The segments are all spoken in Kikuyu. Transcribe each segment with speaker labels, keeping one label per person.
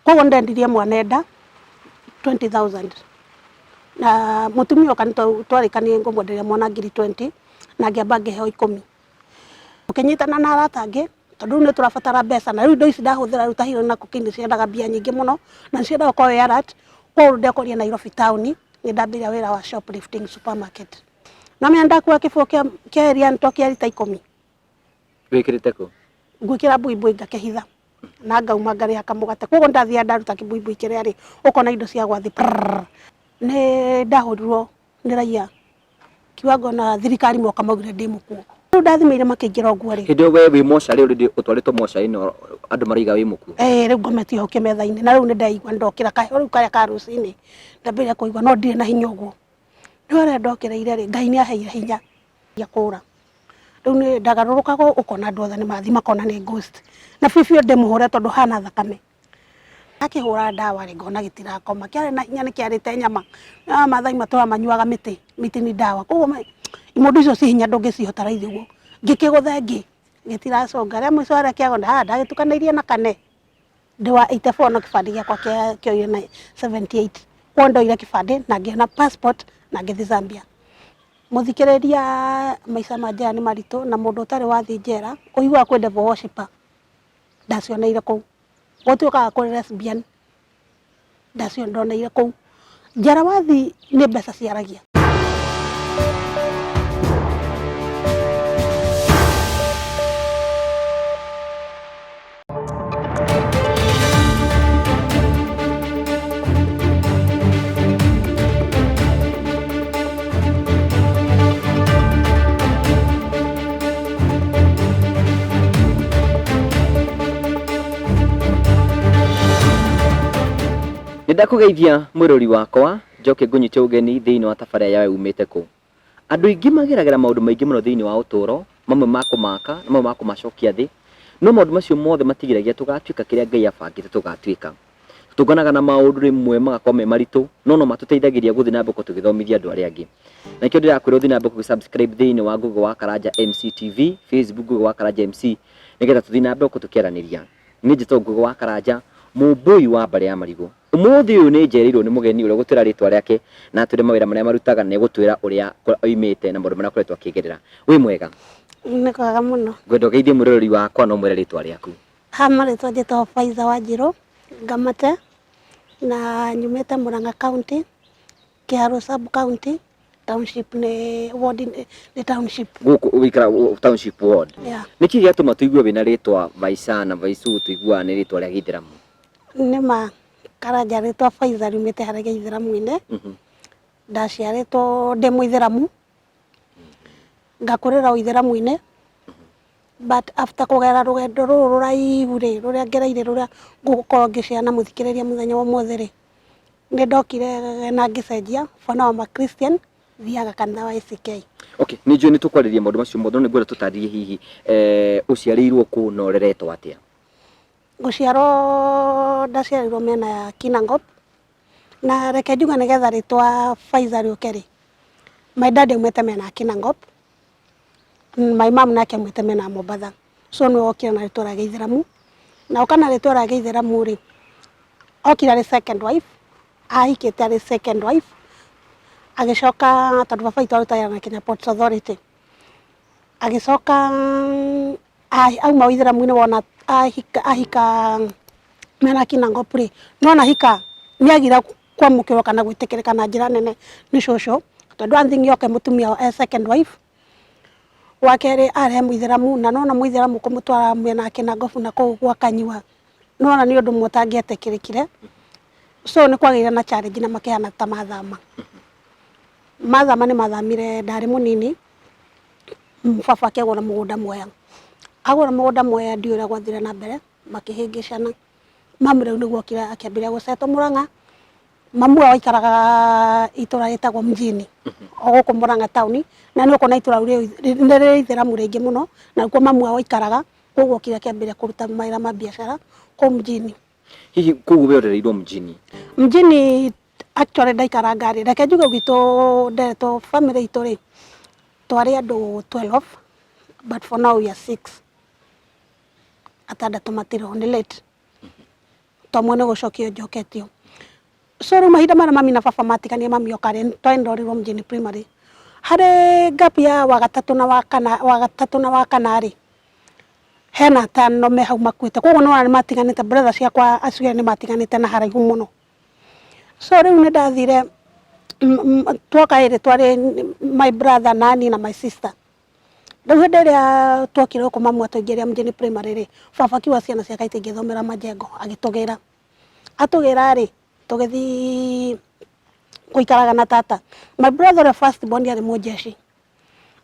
Speaker 1: Koguo ndendirie mwana enda 20,000 na mũtumia oka nĩ twarĩkanire ngũmwenderia mwana ngiri 20 na ngĩamba ngĩheo ikũmi. Tũkĩnyitana na arata angĩ tondũ rĩu nĩ tũrabatara mbeca na rĩu indo ici ndahũthĩra rĩu ta heroin na cocaine nĩ ciendaga mbia nyingĩ mũno na nĩ ciendaga ũkorwo wĩ alert. Koguo ndekorire Nairobi taũni nĩ ndambĩrĩria wĩra wa shoplifting supermarket. Na ũmenye ndakua kĩbũyũ kĩa Elianto kĩa rita ikũmi.
Speaker 2: Wĩkĩrĩte kũ?
Speaker 1: Ngwĩkĩra mbuibui ngakĩhitha na ngauma ngarĩha kamũgate. Koguo ndathiaga ndaruta kĩmbuibui kĩrĩa rĩ, ũkona indo cia gwa thĩ prrrr. Nĩ ndahũrirwo nĩ raia kiwango na thirikari moka maugire ndĩ mũkuũ. Rĩu ndathimĩire makĩingĩra ũguo rĩ.
Speaker 2: Hĩndĩ ĩyo we wĩ mocarĩ already ũtwarĩtwo mocarĩ na andũ maraiga wĩ mũkuũ?
Speaker 1: Ĩĩ rĩu ngometio hau kĩmetha-inĩ na rĩu nĩ ndeigua nĩ ndokĩra kaheho rĩu karĩa ka rũcinĩ ndambĩrĩria kũigua no ndirĩ na hinya ũguo. Rĩu harĩa ndokĩrĩire rĩ, Ngai nĩ aheire hinya kũra. Rĩu nĩ ndagarũrũkaga ũkona andũ othe nĩ mathiĩ makona nĩ ghost. Na biũ biũ ndĩmũhũre tondũ hana thakame. Akĩhũra ndawa rĩ, ngona gĩtirakoma. Kĩarĩ na hinya nĩ kĩarĩte nyama. No Maathai matũraga manyuaga mĩtĩ, mĩtĩ nĩ ndawa. Koguo imũndũ icio ciĩ hinya ndũngĩcihota raithi ũguo. Ngĩkĩgũtha ĩngĩ, gĩtiracũnga. Rĩa mũico harĩa kĩagũa, ndagĩtukanĩirie na kane. Ndĩ wa 84 no kĩbandĩ gĩakwa kĩoire na 78. Koguo ndoire kĩbandĩ na ngĩona passport na ngĩthiĩ Zambia. Mũthikĩrĩria maica ma njera nĩ maritũ na mũndũ ũtarĩ wathiĩ njera ũiguaga kwĩ devil worshipper ndacioneire kũu. Gũtuĩkaga kũrĩ lesbian ndacio ndoneire kũu. Njera wathiĩ nĩ mbeca ciaragia.
Speaker 2: Nĩ ndakũgeithia mwĩrori wakwa njoke ngũnyite ũgeni thĩinĩ wa tabarĩra ya We Umĩte Kũ. Andũ aingĩ mageragĩra maũndũ maingĩ mũno thĩinĩ wa ũtũũro, mamwe ma kũmaka na mamwe ma kũmacokia thĩ, no maũndũ macio mothe matigiragia tũgatuĩka kĩrĩa Ngai abangĩte tũgatuĩka. Tũtũnganaga na maũndũ rĩmwe magakorwo me maritũ, no no matũteithagĩria gũthiĩ na mbere tũgĩthomithia andũ arĩa angĩ. Na nĩkĩo ndĩrakwĩra ũthiĩ na mbere gũgĩ subscribe thĩinĩ wa Ngũgĩ wa Karanja MC TV, Facebook Ngũgĩ wa Karanja MC, nĩgetha tũthiĩ na mbere tũkĩaranĩria. Niĩ njĩtagwo Ngũgĩ wa Karanja, mũmbũi wa mbarĩ ya Marigũ. Ũmũthĩ ũyũ nĩ njereirwo nĩ mũgeni ũrĩa ũgũtwĩra rĩtwa rĩake na atwĩre mawĩra marĩa marutaga na egũtwĩra ũrĩa oimĩte na maũndũ marĩa akoretwo akĩgerera. Wĩ mwega?
Speaker 1: Nĩ kwega mũno.
Speaker 2: Ngwenda ũgeithie mwĩroreri wakwa na ũmwĩre rĩtwa rĩaku.
Speaker 1: Ha marĩtwa njĩtagwo Faiza Wanjirũ Ngamate na nyumĩte Murang'a County, Kĩharũ sub county, township nĩ ward nĩ township.
Speaker 2: Gũkũ ũikara township ward.
Speaker 1: Yeah.
Speaker 2: Nĩkĩ gĩatũma tũigue wĩna rĩtwa Vaica na Vaicu tũiguaga nĩ rĩtwa rĩa gĩithĩramu?
Speaker 1: Nĩ ma Karanja rĩtwa Faiza riumĩte harĩ gĩithĩramu-inĩ. Ndaciarĩtwo ndĩ mũithĩramu, ngakũrĩra ũithĩramu-inĩ, but after kũgera rũgendo rũrũ rũraihu rĩ, rũrĩa ngereire rũrĩa ngũkorwo ngĩ share na mũthikĩrĩria mũthenya wa ũmũthĩ rĩ, nĩ ndokire na ngĩcenjia for now I'm a Christian, thiaga kanitha wa ACK.
Speaker 2: Okay, nĩ njũĩ nĩ tũkwarĩria maũndũ macio mothe no nĩ ngwenda tũtarĩrie hihi eh, ũciarĩirwo kũ na ũreretwo atĩa?
Speaker 1: Gũciarwo ndaciarĩirwo mĩena ya Kinangop na reke njuge nĩgetha rĩtwa Faiza rĩũke rĩ, my dad aumĩte mĩena ya Kinangop, my mom nake aumĩte mĩena ya Mombatha, so nĩwe wokire na rĩtwa rĩa gĩithĩramu, na oka na rĩtwa rĩa gĩithĩramu rĩ, okire arĩ second wife, ahikĩte arĩ second wife, agĩcoka tondũ baba witũ arutaga wĩra na Kenya Ports Authority, agĩcoka auma ũithĩramu-inĩ wona ahika ahika mena Kinangop rĩ, nĩwona ahika nĩagire kwamũkĩrwo kana gwĩtĩkĩrĩka na njĩra nene nĩ cũcũ, tondũ one thing yoke mũtumia e second wife, wa kerĩ arehe mũithĩramu na nĩwona mũithĩramu kũmũtwara mwena wa Kinangop na kũu gwa Kanyua, nĩwona nĩ ũndũ ũmwe ũtangĩetĩkĩrĩkire, so nĩ kwagĩire na challenge na makĩhana ta mathama. Mathama nĩ mathamire ndarĩ mũnini, baba akĩgũra mũgũnda Mwea. Agũra mũgũnda Mwea ndiũĩ ũrĩa gwathire na mbere, makĩhĩngĩcana. Mamu rĩu nĩguo okire akĩambĩrĩria gũcetwo Mũrang'a. Mamu wao aikaraga itũra rĩtagwo Mjini, o gũkũ Mũrang'a taũni, na nĩ ũkuona itũra rĩu nĩ rĩrĩ ithĩramu rĩingĩ mũno, na nĩkuo mamu wao aikaraga, koguo okire akĩambĩrĩria kũruta mawĩra ma biacara kũu Mjini.
Speaker 2: Hihi kũu we ũrereirwo mjini?
Speaker 1: Mjini actually ndaikaranga rĩ, reke njuge gwitũ nderetwo family itũ rĩ, twarĩ andũ 12 but for now we are six. Atandatũ matirĩ ho nĩ late. To amwe nĩ gũcokio njoketio. So rĩu mahinda marĩa mami na baba matiganire, mami oka rĩ, twaenrorirwo Mjini Primary. Harĩ gap ya wagatatũ na wakana, wagatatũ na wakana rĩ, hena atano me hau makuĩte. Koguo nĩwona nĩmatiganĩte, brother ciakwa acio erĩ nĩmatiganĩte na haraihu mũno. So rĩu nĩndathire, twoka ĩrĩ twarĩ my brother na niĩ na my sister. Rĩu hĩndĩ ĩrĩa twokire gũkũ mamu atũingĩria Mjini Primary rĩ, baba akiuga ciana ciake itingĩthomera majengo, agĩtũgĩra. Atũgĩra rĩ, tũgĩthiĩ gũikaraga na tata. My brother ũrĩa first born arĩ mũnjeci.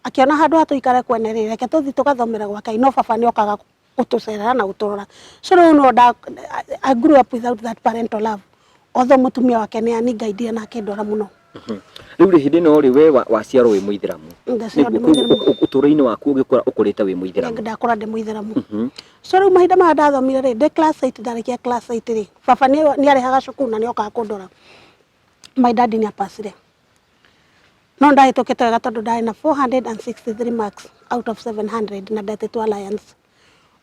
Speaker 1: Akĩona handũ ha tũikare kwene rĩ, reke tũthiĩ tũgathomere gwake, no baba nĩ okaga gũtũcerera na gũtũrora. So rĩu no nda, I grew up without that parental love. Although mũtumia wake nĩ anĩngaidire na akĩndora mũno.
Speaker 2: Rĩu rĩ, hĩndĩ ĩno rĩ, we waciarwo wĩ mũithĩramu?
Speaker 1: Ndaciarwo ndĩ mũithĩramu.
Speaker 2: Ũtũũro-inĩ waku ũgĩkũra ũkũrĩte wĩ mũithĩramu?
Speaker 1: Ndakũra ndĩ mũithĩramu. So rĩu mahinda maya ndathomire rĩ, ndĩ class 8, ndarĩkia class 8 rĩ, baba nĩ arĩhaga cukuru na nĩ okaga kũndora. My daddy nĩ apacire. No ndahĩtũkĩte wega tondũ ndarĩ na 463 marks out of 700 na ndetĩtwo Alliance.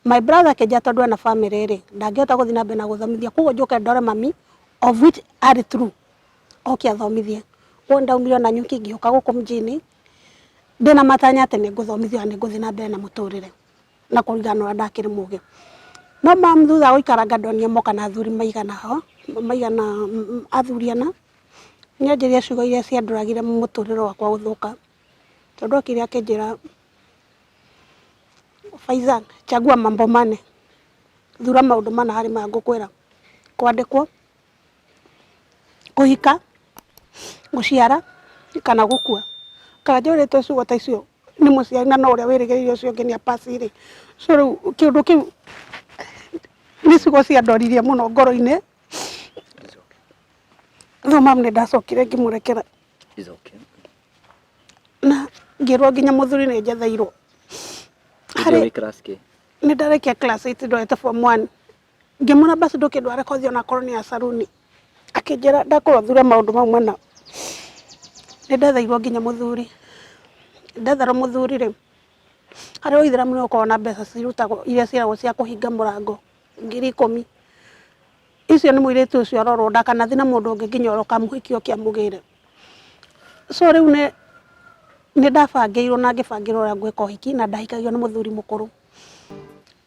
Speaker 1: My brother akĩnjĩra tondũ ena family rĩ, ndangĩhota gũthiĩ na mbere na gũthomithia, koguo njũke ndore mami, of which arĩ true, oke athomithie. Koguo nĩndaumire ona nyuki ngĩũka gũkũ mjini ndĩna matanya atĩ nĩngũthomithio na nĩngũthiĩ na mbere na mũtũrĩre na kũringana na ũrĩa ndakĩrĩ mũgĩ. No mam thutha wa gũikaranga ndonire moka na athuri maigana ho, maigana athuri ana, nĩanjĩrire ciugo iria ciandũragire mũtũrĩre wakwa gũthũka, tondũ okire akĩnjĩra, "Faiza, chagua mambo mane," thura maũndũ mana harĩ maya ngũkwĩra, kwandĩkwo, kũhika, gũciara kana gũkua. Kana njũrĩtwo ciugo ta icio nĩ mũciari na no ũrĩa wĩrĩgĩrĩire ũcio ũngĩ nĩ a pass rĩ, so rĩu kĩũndũ kĩu nĩ ciugo ciandoririe mũno ngoro-inĩ. No mam nĩ ndacokire ngĩmũrekera.
Speaker 2: It's okay.
Speaker 1: Na ngĩrwo nginya mũthuri nĩ njetheirwo.
Speaker 2: Hĩndĩ ĩyo wĩ class kĩ?
Speaker 1: Nĩ ndarĩkia class 8, ndorete form 1. Ngĩmwĩra basi ndũkĩndware kothi onakorwo nĩ ya saruni. Akĩnjĩra ndakorwo thure maũndũ mau mana. Nĩ ndetheirwo nginya mũthuri. Ndetherwo mũthuri rĩ, harĩ ũithĩramu nĩ ũkoragwo na mbeca cirutagwo iria ciĩragwo cia kũhinga mũrango, 10,000. Icio nĩ mũirĩtu ũcio arorwo ndakanathi na mũndũ ũngĩ nginya ũrĩa ũkamũhikia oke amũgĩre. So rĩu nĩ ndabangĩirwo na ngĩbangĩrwo ũrĩa ngwĩka ũhiki na ndahikagio nĩ mũthuri mũkũrũ.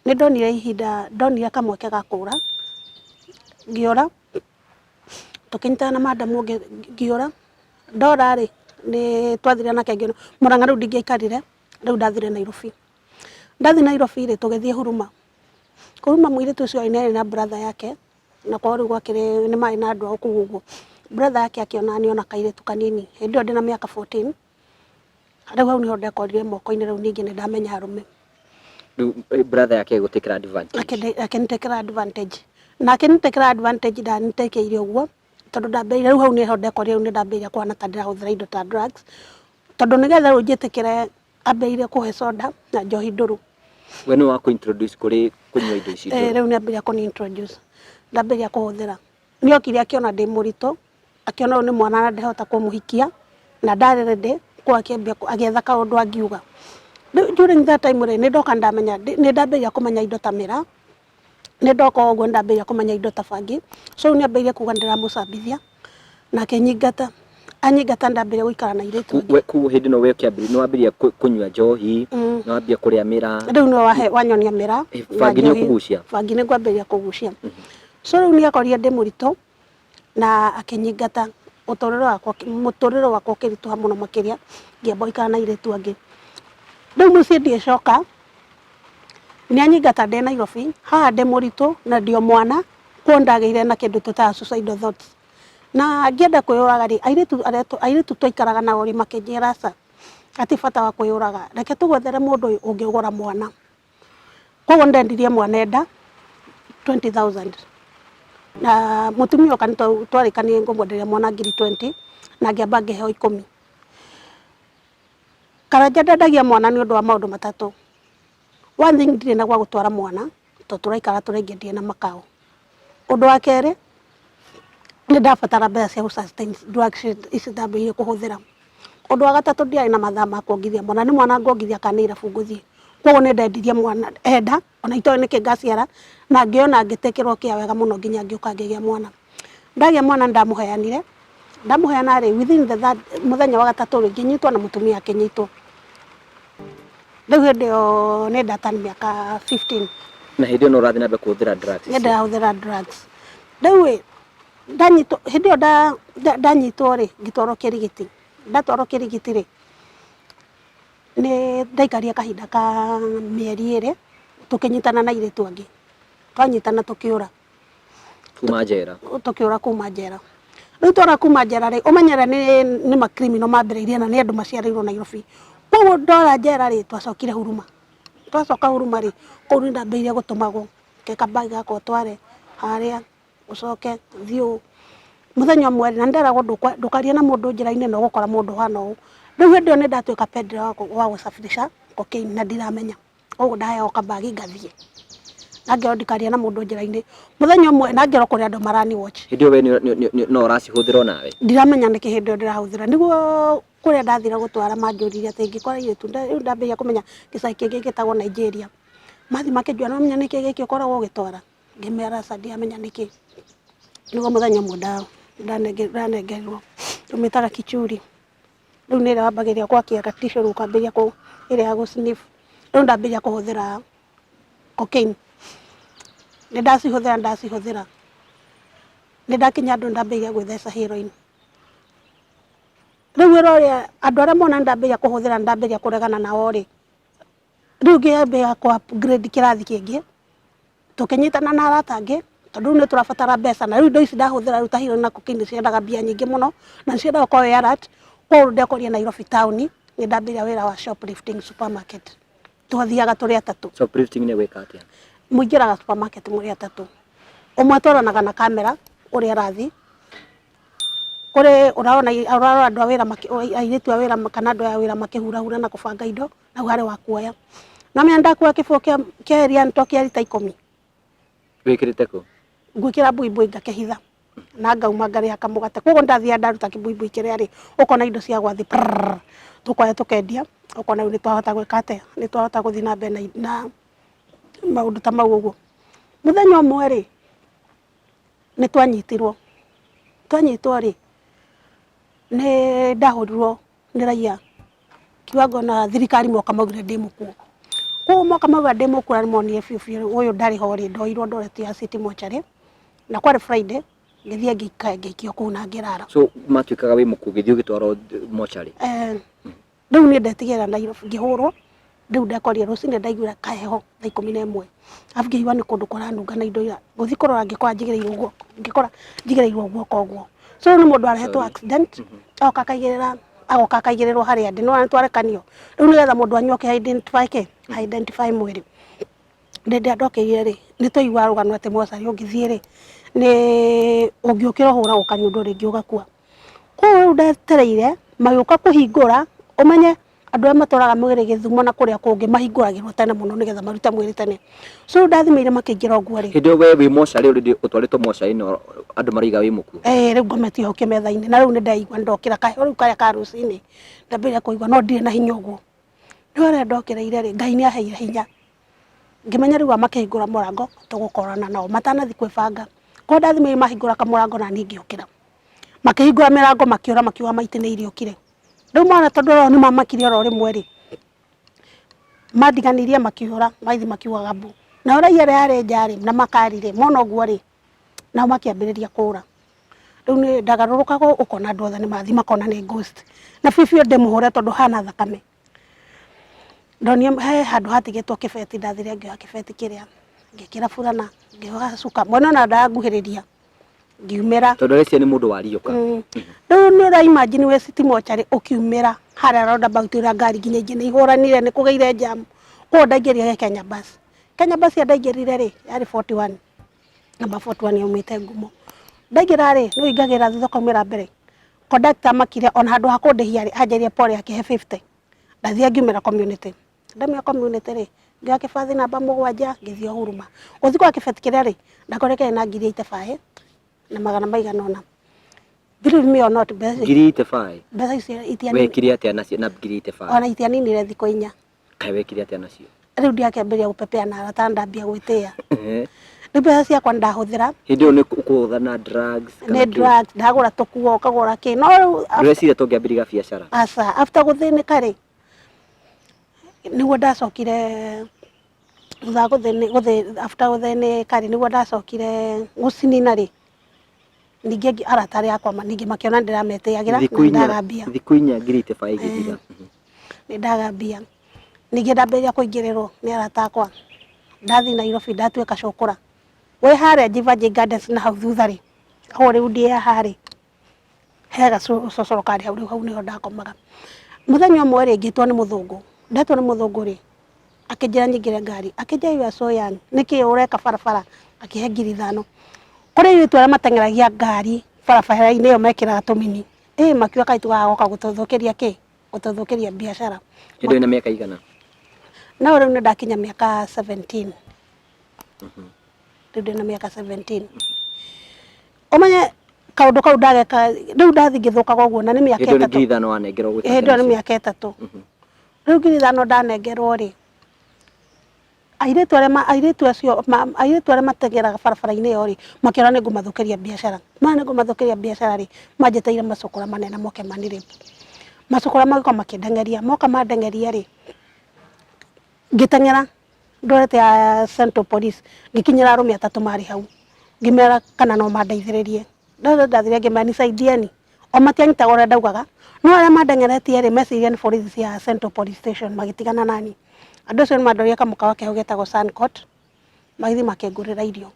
Speaker 1: Nĩ ndonire ihinda, ndonire kamweke ga kũra, ngĩũra, tũkĩnyitana na madam ũngĩ ngĩũra. Ndora rĩ, nĩ twathire nake ngĩona, Mũrang'a rĩu ndingĩaikarire, rĩu ndathire Nairobi. Ndathiĩ Nairobi rĩ, tũgĩthiĩ Huruma. Huruma mũirĩtu ũcio nĩ arĩ na brother yake, na kwao rĩu gwakĩrĩ nĩ marĩ na andũ ao kũu ũguo. Brother yake akĩona nĩona kairĩtu kanini, hĩndĩ ĩyo ndĩna mĩaka 14, rĩu hau nĩho ndekorire moko-inĩ rĩu ningĩ nĩ ndamenya arũme.
Speaker 2: Rĩu brother yake agĩgũtĩkĩra advantage.
Speaker 1: Akĩnĩtĩkĩra advantage. Na akĩnĩtĩkĩra advantage ndanĩtĩkĩire ũguo, tondũ ndambĩrĩirie rĩu hau nĩho ndekorire rĩu nĩ ndambĩrĩria kũhana ta ndĩrahũthĩra indo ta drugs, tondũ nĩgetha rĩu njĩtĩkĩre ambĩrĩirie kũhe soda na njohi ndũrũ.
Speaker 2: We nĩwe wa kũ introduce kũrĩ kũnyua indo ici ndũrũ?
Speaker 1: Rĩu nĩ ambĩrĩria kũni introduce, ndambĩrĩria kũhũthĩra. Nĩ okire akĩona ndĩ mũritũ, akĩona ũyũ nĩ mwana na ndĩhota kũmũhikia, na ndarĩ ready, koguo akĩambia agĩetha kaũndũ angiuga. Rĩu during that time rĩ, nĩ ndoka ndamenya, nĩ ndambĩrĩria kũmenya indo ta mĩraa, nĩ ndoka ũguo nĩ ndambĩrĩria kũmenya indo ta bangi, so rĩu nĩ ambĩrĩirie kuga nĩ ndĩramũcambithia, na akĩnyingata, anyingata nĩ ndambĩrĩirie gũikara na airĩtu angĩ.
Speaker 2: We koguo hĩndĩ ĩno we ũkĩambĩrĩria, nĩ wambĩrĩria kũnyua njohi, nĩ wambia kũrĩa mĩraa.
Speaker 1: Rĩu nĩwe wanyonia mĩraa na
Speaker 2: Bangi nĩ
Speaker 1: njohi.
Speaker 2: ũkũgucia?
Speaker 1: Bangi nĩ ngwambĩrĩria kũgucia. So rĩu nĩ akorire ndĩ mũritũ na akĩnyingata, ũtũrĩre wakwa, mũtũrĩre wakwa ũkĩritũha mũno makĩria, ngĩamba gũikara na airĩtu angĩ. Rĩu mũciĩ ndiĩcoka, nĩ anyingata ndĩ Nairobi, haha ndĩ mũritũ na ndĩ o mwana, koguo nĩndagĩire na kĩndũ twĩtaga suicidal thoughts. Na ngĩenda kwĩyũraga rĩ, airĩtu arĩa airĩtu twaikaraga nao rĩ, makĩnjĩra aca, hatirĩ bata wa kwĩyũraga, reke tũgwethere mũndũ ũngĩgũra mwana. Koguo nĩndendirie mwana enda 20,000 na mũtumia oka nĩtwarĩkanĩire ngũmwenderia mwana ngiri 20 na ngĩamba ngĩheo ikũmi. Karanja ndendagia mwana nĩ ũndũ wa maũndũ matatũ. One thing ndirĩ na gwa gũtwara mwana tondũ tũraikara tũrĩ aingĩ ndirĩ na makao. Ũndũ wa kerĩ nĩ ndabatara mbeca cia gũ sustain drugs ici ndambĩrĩirie kũhũthĩra. Ũndũ wa gatatũ ndiarĩ na mathaa ma kuongithia mwana, nĩ mwana nguongithia kana nĩ irabu ngũthiĩ. Koguo nĩ ndendirie mwana enda ona itoĩ nĩkĩ ngaciara, na ngĩona ngĩtĩkĩrwo kĩa wega mũno nginya ngĩũka ngĩgĩa mwana. Ndagĩa mwana nĩ ndamũheanire, ndamũheana rĩ, within the third, mũthenya wa gatatũ rĩ, ngĩnyitwo na mũtumia akĩnyitwo. Rĩu hĩndĩ ĩyo nĩ ndatani mĩaka 15.
Speaker 2: Na hĩndĩ ĩyo no ũrathiĩ na mbere kũhũthĩra drugs
Speaker 1: Nĩ ndĩrahũthĩra drugs. Rĩu ĩ, ndanyitwo, hĩndĩ ĩyo ndanyitwo rĩ, ngĩtwarwo Kĩrigiti. Ndatwarwo Kĩrigiti rĩ, nĩ ndaikarire kahinda ka mĩeri ĩrĩ, tũkĩnyitana na airĩtu angĩ. Twanyitana tũkĩũra.
Speaker 2: Kuma njera.
Speaker 1: Tũkĩũra kuma njera. Rĩu twora kuma njera rĩ, ũmenyere nĩ nĩ ma criminal mambĩrĩirie na nĩ andũ maciarĩirwo Nairobi. Koguo ndora njera rĩ, twacokire Huruma. Twacoka Huruma rĩ, kũu nĩ ndambĩrĩirie gũtũmagwo, ke ka bag gaka ũtware harĩa, ũcoke ũthiĩ ũũ. Mũthenya ũmwe rĩ, na nĩ nderagwo ndũkarie na mũndũ njĩra-inĩ na ũgũkora mũndũ ũhana ũũ. Rĩu hĩndĩ ĩyo nĩ ndatuĩka peddler wa gũcabirisha cocaine na ndiramenya. Koguo ndaheo kabagi ngathiĩ. Na ngerwo ndikarie na mũndũ njĩra-inĩ. Mũthenya ũmwe na ngerwo kũrĩ andũ marani watch.
Speaker 2: Hĩndĩ ĩyo we no ũracihũthĩra o nawe?
Speaker 1: Ndiramenya nĩkĩ hĩndĩ ĩyo ndĩrahũthĩra. Nĩguo kũrĩa ndathire gũtwara manjũririe atĩ ingĩkora airĩtu, rĩu ndambĩrĩria kũmenya gĩcagi kĩngĩ gĩtagwo Nigeria. Mathiĩ makĩnjũria nĩ ũramenya nĩkĩ gĩkĩ ũkoragwo ũgĩtwara? Ngĩmera aca ndiramenya nĩkĩ. Nĩguo mũthenya ũmwe ndanengerirwo, tũmĩtaga kichuri. Rĩu nĩ ĩrĩa wambagĩrĩria gwakia ga tissue rĩu ũkambĩrĩria kũ ĩrĩa ya gũ sniff. Rĩu ndambĩrĩria kũhũthĩra cocaine. Nĩ ndacihũthĩra ndacihũthĩra, nĩ ndakinya handũ ndambĩrĩria gwĩtheca heroin. Rĩu wĩra ũrĩa andũ arĩa mona nĩ ndambĩrĩria kũhũthĩra nĩ ndambĩrĩria kũregana nao rĩ, Rĩu ngĩambia kũ upgrade kĩrathi kĩngĩ, tũkĩnyitana na arata angĩ, tondũ rĩu nĩ tũrabatara mbeca, na rĩu indo ici ndahũthĩra rĩu ta heroin na cocaine nĩ ciendaga mbia nyingĩ mũno, na nĩ ciendaga ũkorwo wĩ alert, koguo ndekorire Nairobi town, nĩ ndambĩrĩria wĩra wa shoplifting supermarket. Twathiaga tũrĩ atatũ.
Speaker 2: Shoplifting nĩ gwĩka atĩa?
Speaker 1: Mũingĩraga supermarket mũrĩ atatũ, ũmwe atwaranaga na kamera ũrĩa arathiĩ, kũrĩ ũrarora andũ a wĩra, airĩtu a wĩra kana andũ a wĩra makĩhurahura na kũbanga indo, hau harĩ wa kuoya. No menya ndakua kĩbũyũ kĩa Elianto kĩa rita ikũmi.
Speaker 2: Wĩkĩrĩte kũ?
Speaker 1: Ngwĩkĩra mbuibui ngakĩhitha na ngauma ngarĩha kamũgate. Koguo ndathiaga ndaruta kĩmbuibui kĩrĩa rĩ, ũkona indo cia gwa thĩ prrrr, tũkoya tũkendia, ũkona rĩu nĩ twahota gwĩka atĩa, nĩ twahota gũthiĩ na mbere na maũndũ ta mau ũguo. Mũthenya ũmwe rĩ, nĩ twanyitirwo, twanyitwo rĩ, nĩ ndahũrirwo nĩ raia kiwango na thirikari moka maugire ndĩ mũkuũ. Koguo moka mauga ndĩ mũkuũ na nĩ monire biũ biũ ũyũ ndarĩ ho rĩ, ndoirwo ndoretio ya city mortuary na kwarĩ Friday, ngĩthiĩ ngĩikio kũu na ngĩrara.
Speaker 2: So matuĩkaga wĩ mũkuũ ũgĩthiĩ ũgĩtwarwo mortuary?
Speaker 1: Eh, rĩu niĩ ndetigĩra Nairobi ngĩhũrwo, rĩu ndekorire rũcinĩ ndaiguire kaheho thaa 11, arabu ngĩigua nĩ kũndũ kũranunga na indo gũthiĩ kũrora ngĩkora njigĩrĩirwo guoko, ngĩkora njigĩrĩirwo guoko ũguo. So rĩu nĩ mũndũ arehetwo accident, agoka akaigĩrĩra, agoka akaigĩrĩrwo harĩa ndĩ, nĩ wona nĩ twarekanio, rĩu nĩgetha mũndũ wanyu oke identify kĩ, identify mwĩrĩ. Hĩndĩ ĩrĩa ndokĩrire rĩ, nĩ twaiguaga rũgano atĩ mocarĩ ũngĩthiĩ rĩ, nĩ ũngĩũkĩra ũhũragwo kanyundo rĩngĩ ũgakua. Koguo rĩu ndetereire magĩũka kũhingũra, ũmenye andũ arĩa matwaraga mwĩrĩ Gĩthumo na kũrĩa kũngĩ mahingũragĩrwo tene mũno nĩgetha marute mwĩrĩ tene. So rĩu ndathimĩire makĩingĩra ũguo rĩ.
Speaker 2: Hĩndĩ ĩyo we wĩ mocarĩ already ũtwarĩtwo mocarĩ na andũ maraiga wĩ mũkuũ?
Speaker 1: Ĩĩ rĩu ngometio hau kĩmetha-inĩ na rĩu nĩ ndeigua nĩ ndokĩra kaheho rĩu karĩa ka rũcinĩ ndambĩrĩria kũigua no ndirĩ na hinya ũguo. Rĩu harĩa ndokĩrĩire rĩ, Ngai nĩ aheire hinya ngĩmenya rĩu aya makĩhingũra mũrango tũgũkorana nao matanathiĩ kwĩbanga. Korwo ndathimĩire mahingũra kamũrango naniĩ ngĩũkĩra. Makĩhingũra mĩrango makĩũra makiuga maitũ nĩ iriũkire. Rĩu mwana tondũ o nĩ mamakire oro rĩmwe rĩ, mandiganirie makĩũra magĩthiĩ makiugaga mbu. Nao raia arĩa yarĩ nja rĩ, na makari rĩ, mona ũguo rĩ, nao makĩambĩrĩria kũra. Rĩu niĩ ndagarũrũkaga ũkona andũ othe nĩ mathiĩ makona nĩ ghost. Na biũ biũ ndĩmũhũre tondũ hana thakame. Ndonire he handũ hatigĩtwo kĩbeti ndathire ngĩoya kĩbeti kĩrĩa, ngĩkĩra burana, ngĩoya cuka, mwene ona ndanguhĩrĩria. Ngiumĩra.
Speaker 2: Tondũ areciria nĩ mũndũ wariũka.
Speaker 1: Rĩu nĩ ũra imagine wĩ city mortuary ũkiumĩra harĩa roundabout ũrĩa ngari nginya ingĩ nĩ ihũranire nĩ kũgĩire jam. Koguo ndaingĩrire Kenya bus. Kenya bus ĩrĩa ndaingĩrire rĩ, yarĩ 41, number 41 yaumĩte ngumo. Ndaingĩra rĩ, nĩ ũingagĩra thutha ũkaumĩra mbere. Conductor amakire ona handũ ha kũndĩhia rĩ, anjĩrire pole akĩhe 50. Ndathiĩ ngiumĩra community. Ndaumĩra community rĩ, ngĩoya kĩbathi namba 7 ngĩthiĩ o Huruma. Gũthiĩ kuoya kĩbeti kĩrĩa rĩ, ndakorire kĩarĩ na ngiri 85 na magana maigana ũna. Believe me or not, mbeca icio
Speaker 2: Ngiri 85?
Speaker 1: Mbeca icio itianinire.
Speaker 2: Wekire atĩa nacio na ngiri 85?
Speaker 1: Ona itianinire thikũ 4.
Speaker 2: Kaĩ wekire atĩa nacio?
Speaker 1: Rĩu ndiakĩambĩrĩria gũpepea na arata na ndambia gwĩtĩĩa. Rĩu mbeca ciakwa nĩndahũthĩra.
Speaker 2: Hĩndĩ ĩyo nĩ ũkũhũtha na drugs kana
Speaker 1: Nĩ
Speaker 2: kĩ?
Speaker 1: drugs, ndagũra tũkuo, ũkagũra kĩ. No rĩu
Speaker 2: Ndũreciria ta ũngĩambĩrĩria gabiacara?
Speaker 1: Aca, after gũthĩnĩka rĩ, nĩguo ndacokire thutha wa after gũthĩnĩka rĩ, nĩguo ndacokire gũcinina rĩ, ningĩ arata arĩa akwa ningĩ makĩona nĩndĩrametĩagĩra na
Speaker 2: Thikũ inya,
Speaker 1: nĩndaga mbia.
Speaker 2: thikũ inya ngiri itibaĩ igĩthira.
Speaker 1: Nĩndaga mbia. Ningĩ ndambĩrĩria kũingĩrĩrwo nĩ arata akwa. Ndathiĩ Nairobi ndatuĩka cũkũra. Wĩ harĩa Jeevanjee Gardens na hau thutha rĩ, hau rĩu ndĩ haha rĩ, he gacocoro karĩ hau rĩu hau nĩho ndakomaga. Mũthenya ũmwe rĩ, ngĩtwo nĩ mũthũngũ. Ndetwo nĩ mũthũngũ rĩ, akĩnjĩra nyingĩre ngari. Akĩnjĩra you are so young, nĩkĩ ũreka barabara? Akĩhe 5,000. Kũrĩ airĩtu arĩa mateng'eragia ngari barabara-inĩ ĩyo mekĩraga tũmini. Ĩ makiuga kairĩtu gaka goka gũtũthũkĩria kĩ? Gũtũthũkĩria biacara.
Speaker 2: Hĩndĩ ĩyo wĩna mĩaka igana?
Speaker 1: No rĩu nĩ ndakinya mĩaka 17. Rĩu ndĩna mĩaka 17. Ũmenye kaũndũ kau ndageka, rĩu ndathiĩ ngĩthũkaga ũguo na nĩ mĩaka
Speaker 2: Hĩndĩ ĩyo nĩ
Speaker 1: 3.
Speaker 2: 5,000 wanengerwo gwĩka
Speaker 1: Hĩndĩ ĩyo nĩ
Speaker 2: nacio.
Speaker 1: mĩaka 3. Rĩu 5,000 ndanengerwo rĩ, airĩtu arĩa airĩtu acio airĩtu arĩa mateng'eraga barabara-inĩ ĩyo rĩ, makĩona nĩ ngũmathũkĩria biacara. Mona nĩ ngũmathũkĩria biacara rĩ, manjĩtĩire macũkũra manene moke manirape. Macũkũra magĩũka makĩndeng'eria, moka mandeng'eria rĩ, ngĩteng'era ndorete ya Central Police, ngĩkinyĩra arũme atatũ marĩ hau, ngĩmera kana no mandeithĩrĩrie. Ndathire ngĩmera nisaidieni. O matianyitaga ũrĩa ndaugaga, no arĩa mandeng'eretie rĩ, meciria nĩ borithi cia Central Police Station magĩtigana nani. Andũ acio nĩ mandwarire kamũkawa ke hau getagwo Suncourt, magĩthiĩ makĩngũrĩra irio.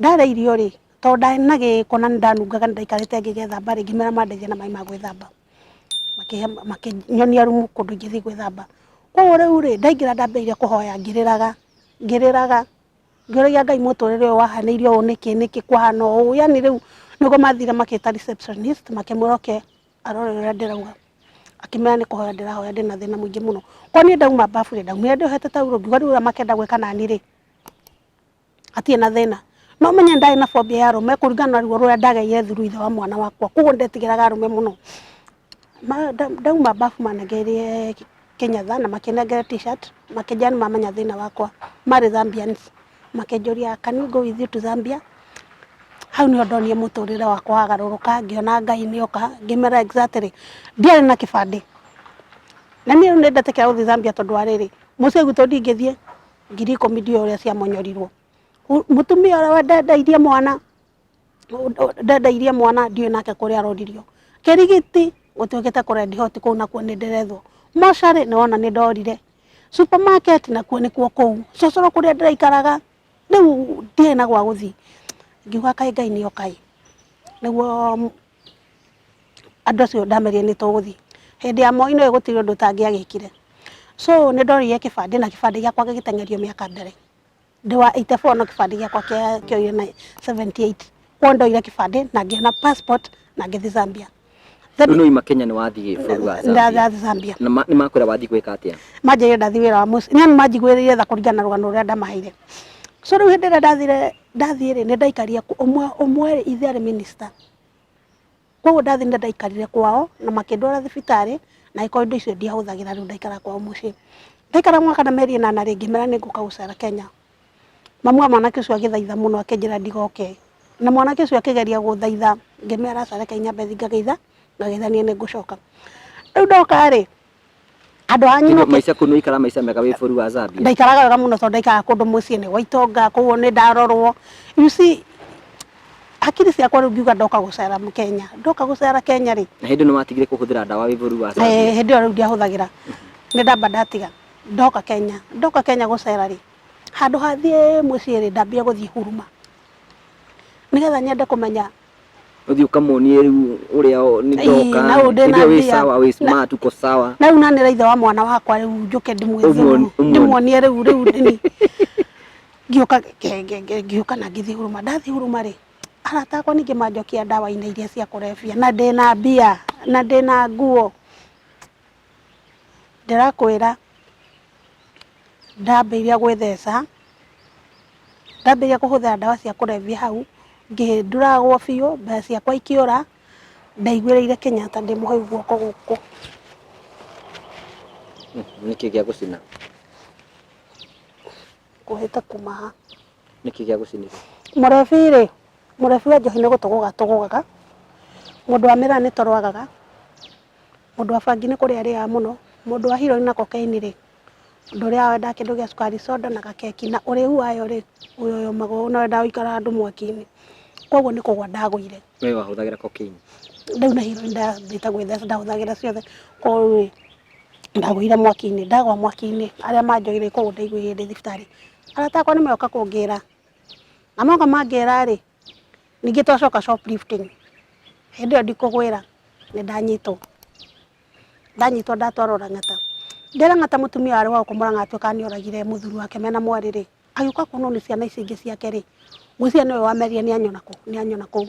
Speaker 1: Ndarĩa irio rĩ, tondũ ndarĩ na gĩko na nĩ ndanungaga nĩ ndaikarĩte ngĩgethamba rĩ, ngĩmera mandeithie na maĩ ma gwĩthamba. Makĩhe, makĩnyonia rumu kũndũ ingĩthiĩ gwĩthamba. Koguo rĩu rĩ, ndaingĩra ndambĩrĩirie kũhoya ngĩrĩraga, ngĩrĩraga. Ngĩũragia Ngai mũtũrĩre ũyũ wahanĩirio ũũ nĩkĩ, nĩkĩ kwahana ũũ, yani rĩu nĩguo mathire makĩta receptionist makĩmwĩra oke arore ũrĩa ndĩrauga. Akĩmera nĩ kũhoya ndĩrahoya ndĩna thĩna mũingĩ mũno. Kwa niĩ ndauma bafu rĩ, ndaumire ndĩohete taurũ ngiuga rĩu ũrĩa makenda gwĩka nani rĩ, hatirĩ na thĩna. No ũmenye ndarĩ na phobia ya arũme kũringana na ruo rũrĩa ndageire through ithe wa mwana wakwa. Koguo ndetigĩraga arũme mũno. Ndauma bafu manengereirie kĩnyatha na makĩnengera t-shirt, makĩnjĩra nĩ mamenya thĩna wakwa. Marĩ Zambians. Makĩnjũria can we go with you to Zambia? Hau nĩho ndonire mũtũrĩre wakwa wagarũrũka, ngĩona Ngai nĩ oka, ngĩmera exactly ndiarĩ na kĩbandĩ. Na niĩ rĩu nĩ ndetĩkĩra gũthiĩ Zambia tondũ wa rĩrĩ, mũciĩ gwitũ ndingĩthiĩ, 10,000 ndiũĩ ũrĩa ciamonyorirwo. Mũtumia ũrĩa wendeirie mwana, ndendeirie mwana ndiũĩ nake kũrĩa aroririo. Kĩrigiti gũtuĩkĩte kũ Red Hot kũu nakuo nĩ ndĩrethwo. Mocarĩ nĩ wona nĩ ndorire. Supermarket nakuo nĩkuo kũu. Cocoro kũrĩa ndĩraikaraga, rĩu ndiarĩ na gwa gũthiĩ. Ngiuga kaĩ Ngai nĩ oka ĩ, nĩguo andũ acio ndamerire nĩ tũgũthiĩ. Hĩndĩ ya Moi nĩũĩ gũtirĩ ũndũ ũtangĩagĩkire. So nĩ ndorire kĩbandĩ na kĩbandĩ gĩakwa gĩgĩteng'erio mĩaka mbere. Ndĩ wa 84 no kĩbandĩ gĩakwa kĩoire na 78. Koguo ndoire kĩbandĩ na ngĩona passport na ngĩthiĩ Zambia.
Speaker 2: Rĩu nĩ wauma Kenya nĩ wathiĩ bũrũri wa Zambia.
Speaker 1: Ndathiĩ Zambia.
Speaker 2: Na nĩ makwĩra wathiĩ gwĩka atĩa?
Speaker 1: Manjĩrire ndathiĩ wĩra wa mũciĩ. Nĩ manjiguĩrĩire tha kũringana na rũgano rũrĩa ndamaheire. So rĩu hĩndĩ ĩrĩa ndathire, ndathiĩ rĩ, nĩ ndaikarire ũmwe, ũmwe rĩ, ithe arĩ minister. Koguo ndathiĩ nĩ ndaikarire kwao na makĩndwara thibitarĩ na agĩkorwo indo icio ndiahũthagĩra rĩu ndaikara kwao mũciĩ. Ndaikara mwaka na mĩeri ĩnana rĩ, ngĩmera nĩ ngũka gũcera Kenya. Mamu wa mwanake ũcio agĩthaitha mũno akĩnjĩra ndigoke. Na mwanake ũcio akĩgeria gũthaitha, ngĩmera aca reke nyambe thiĩ ngageitha, ngageithanie nĩ ngũcoka. Rĩu ndoka rĩ, andũ a nyina
Speaker 2: Maica kũu nĩ waikara maica mega wĩ bũrũri wa Zambia?
Speaker 1: Ndaikaraga wega mũno tondũ ndaikaraga kũndũ mũciĩ nĩ gwa itonga, koguo nĩ ndarorwo. You see, hakiri ciakwa rĩu ngiuga ndoka gũcera Kenya. Ndoka gũcera Kenya rĩ.
Speaker 2: Na hĩndĩ ĩyo nĩ watigire kũhũthĩra ndawa wĩ bũrũri wa Zambia?
Speaker 1: Hĩndĩ ĩyo rĩu ndiahũthagĩra. Nĩ ndamba ndatiga. Ndoka Kenya. Ndoka Kenya gũcera rĩ, handũ ha thiĩ mũciĩ rĩ, ndambire gũthiĩ Huruma. Nĩgetha nyende kũmenya
Speaker 2: Ũthiĩ ũkamuonie rĩu ũrĩa nĩ ndoka,
Speaker 1: na rĩu ndĩna
Speaker 2: hĩndĩ ĩyo wĩ
Speaker 1: mbia.
Speaker 2: sawa, wĩ smart, uko sawa.
Speaker 1: Na rĩu nanĩra ithe wa mwana wakwa rĩu njũke ndĩmuonie rĩu rĩu nini. Ngĩũka ngĩũka na ngĩthiĩ Huruma. Ndathiĩ Huruma rĩ, arata akwa ningĩ manjokia ndawa-inĩ iria cia kũrebia na ndĩna mbia na ndĩna nguo. Ndĩrakwĩra ndambĩrĩria gwĩtheca, ndambĩrĩria kũhũthĩra ndawa cia kũrebia hau, ngĩnduragwo biũ, mbeca ciakwa ikĩũra, ndaiguĩrĩire Kenyatta ndĩ mũhĩu guoko gũkũ.
Speaker 2: Nĩkĩ gĩa gũcina?
Speaker 1: Ũhĩte kuma ha?
Speaker 2: Nĩkĩ gĩagũcinire?
Speaker 1: Mũrebi rĩ, mũrebi wa njohi nĩ gũtũgũga atũgũgaga, mũndũ wa mĩraa nĩ toro agaga, mũndũ wa bangi nĩ kũrĩa arĩaga mũno, mũndũ wa heroin na cocaine rĩ, mũndũ ũrĩa wendaga kĩndũ gĩa cukari, soda na gakeki, na ũrĩu wayo rĩ, ũyũ ũmagwo na wendaga gũikara handũ mwaki-inĩ, koguo nĩ kũgwa ndagũire.
Speaker 2: We wahũthagĩra cocaine?
Speaker 1: Rĩu na heroin ndambĩte gwĩtheca ndahũthagĩra ciothe, koguo rĩ, ndagũire mwaki-inĩ, ndagwa mwaki-inĩ arĩa manjoire kũu ndaiguire ndĩ thibitarĩ, arata akwa nĩ moka kũngĩra, na moka mangĩra rĩ, ningĩ twacoka shoplifting, hĩndĩ ĩyo ndikũgwĩra nĩ ndanyitwo, ndanyitwo ndatwarwo Lang'ata, ndĩ Lang'ata mũtumia warĩ wa gũkũ Mũrang'a atuĩkaga nĩ oragire mũthuri wake mena mwarĩ rĩ, agĩũka kuonwo nĩ ciana ici ingĩ ciake rĩ, ngwĩciria nĩwe wamerire nĩ anyona kũ, nĩ anyona kũu.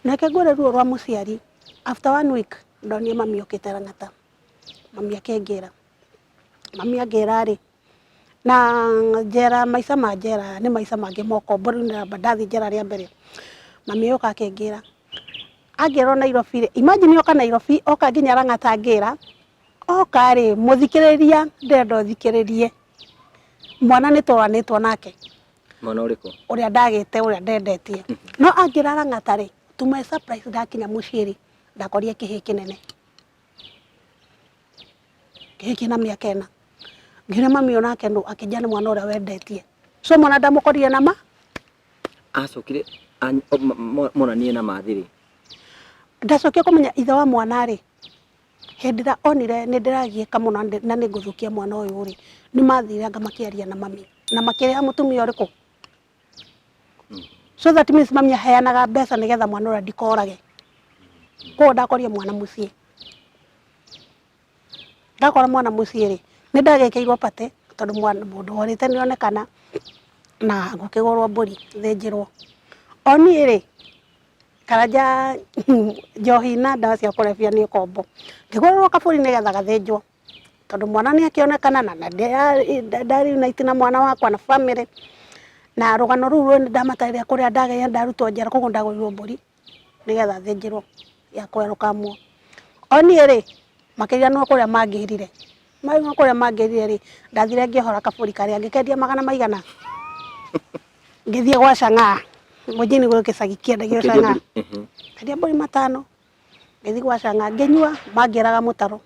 Speaker 1: Reke ngwĩre ruo rwa mũciari, after one week ndonire mami okĩte Lang'ata, mami akĩngĩra, mami angĩra rĩ, na njera maica ma njera nĩ maica mangĩ ma ũkombo, rĩu nĩramba ndathiĩ njera rĩa mbere, mami agĩũka akĩngĩra, angĩra o Nairobi rĩ, imagine oka Nairobi, oka nginya Lang'ata angĩra, oka rĩ, mũthikĩrĩria ndĩrenda ũthikĩrĩrie, mwana nĩ tũranĩtwo nake.
Speaker 2: Mwana ũrĩkũ?
Speaker 1: Ũrĩa ndagĩte ũrĩa ndendetie. No angĩra Lang'ata rĩ, to my surprise ndakinya mũciĩ rĩ, ndakorire kĩhĩĩ kĩnene. Kĩhĩĩ kĩna mĩaka ĩna. Ngĩũria mami ũyũ nake nũ, akĩnjĩra nĩ mwana ũrĩa wendetie. So mwana ndamũkorire na ma?
Speaker 2: Acokire monanie na mathi rĩ?
Speaker 1: Ndacokire kũmenya ithe wa mwana rĩ, Hĩndĩ ĩrĩa onire nĩ ndĩragiĩka mũno na nĩ ngũthũkia mwana ũyũ rĩ, nĩ mathire anga makĩaria na mami na makĩrĩha mũtumia ũrĩkũ? So that means mami aheanaga mbeca nĩgetha mwana ũrĩa ndikorage. Koguo ndakorire mwana mũciĩ. Ndakora mwana mũciĩ rĩ, nĩ ndagĩkĩirwo party tondũ mũndũ worĩte nĩ onekana na gũkĩgũrwo mbũri thĩnjĩrwo. O niĩ rĩ, Karanja njohi na ndawa cia kũrebia nĩ ũkombo. Ngĩgũrĩrwo kabũri nĩgetha gathĩnjwo tondũ mwana nĩ akĩonekana na nda reunite na mwana wakwa na bamĩrĩ. Na rũgano rũu nĩ ndamatarĩria kũrĩa ndagereire ndarutwo njera koguo ndagũrĩirwo mbũri nĩgetha thĩnjĩrwo ya kwerũkamwo. O niĩ rĩ, makĩriganĩrwo kũrĩa mangĩrire. Mauma kũrĩa mangĩrire rĩ, ndathire ngĩohora kabũri karĩa ngĩkendia magana maigana? Ngĩthiĩ gwa Chang'aa, mũjini gwĩ gĩcagi kĩendagio Chang'aa. Ngĩendia mbũri matano, ngĩthiĩ gwa Chang'aa ngĩnyua, mangĩraga mũtaro.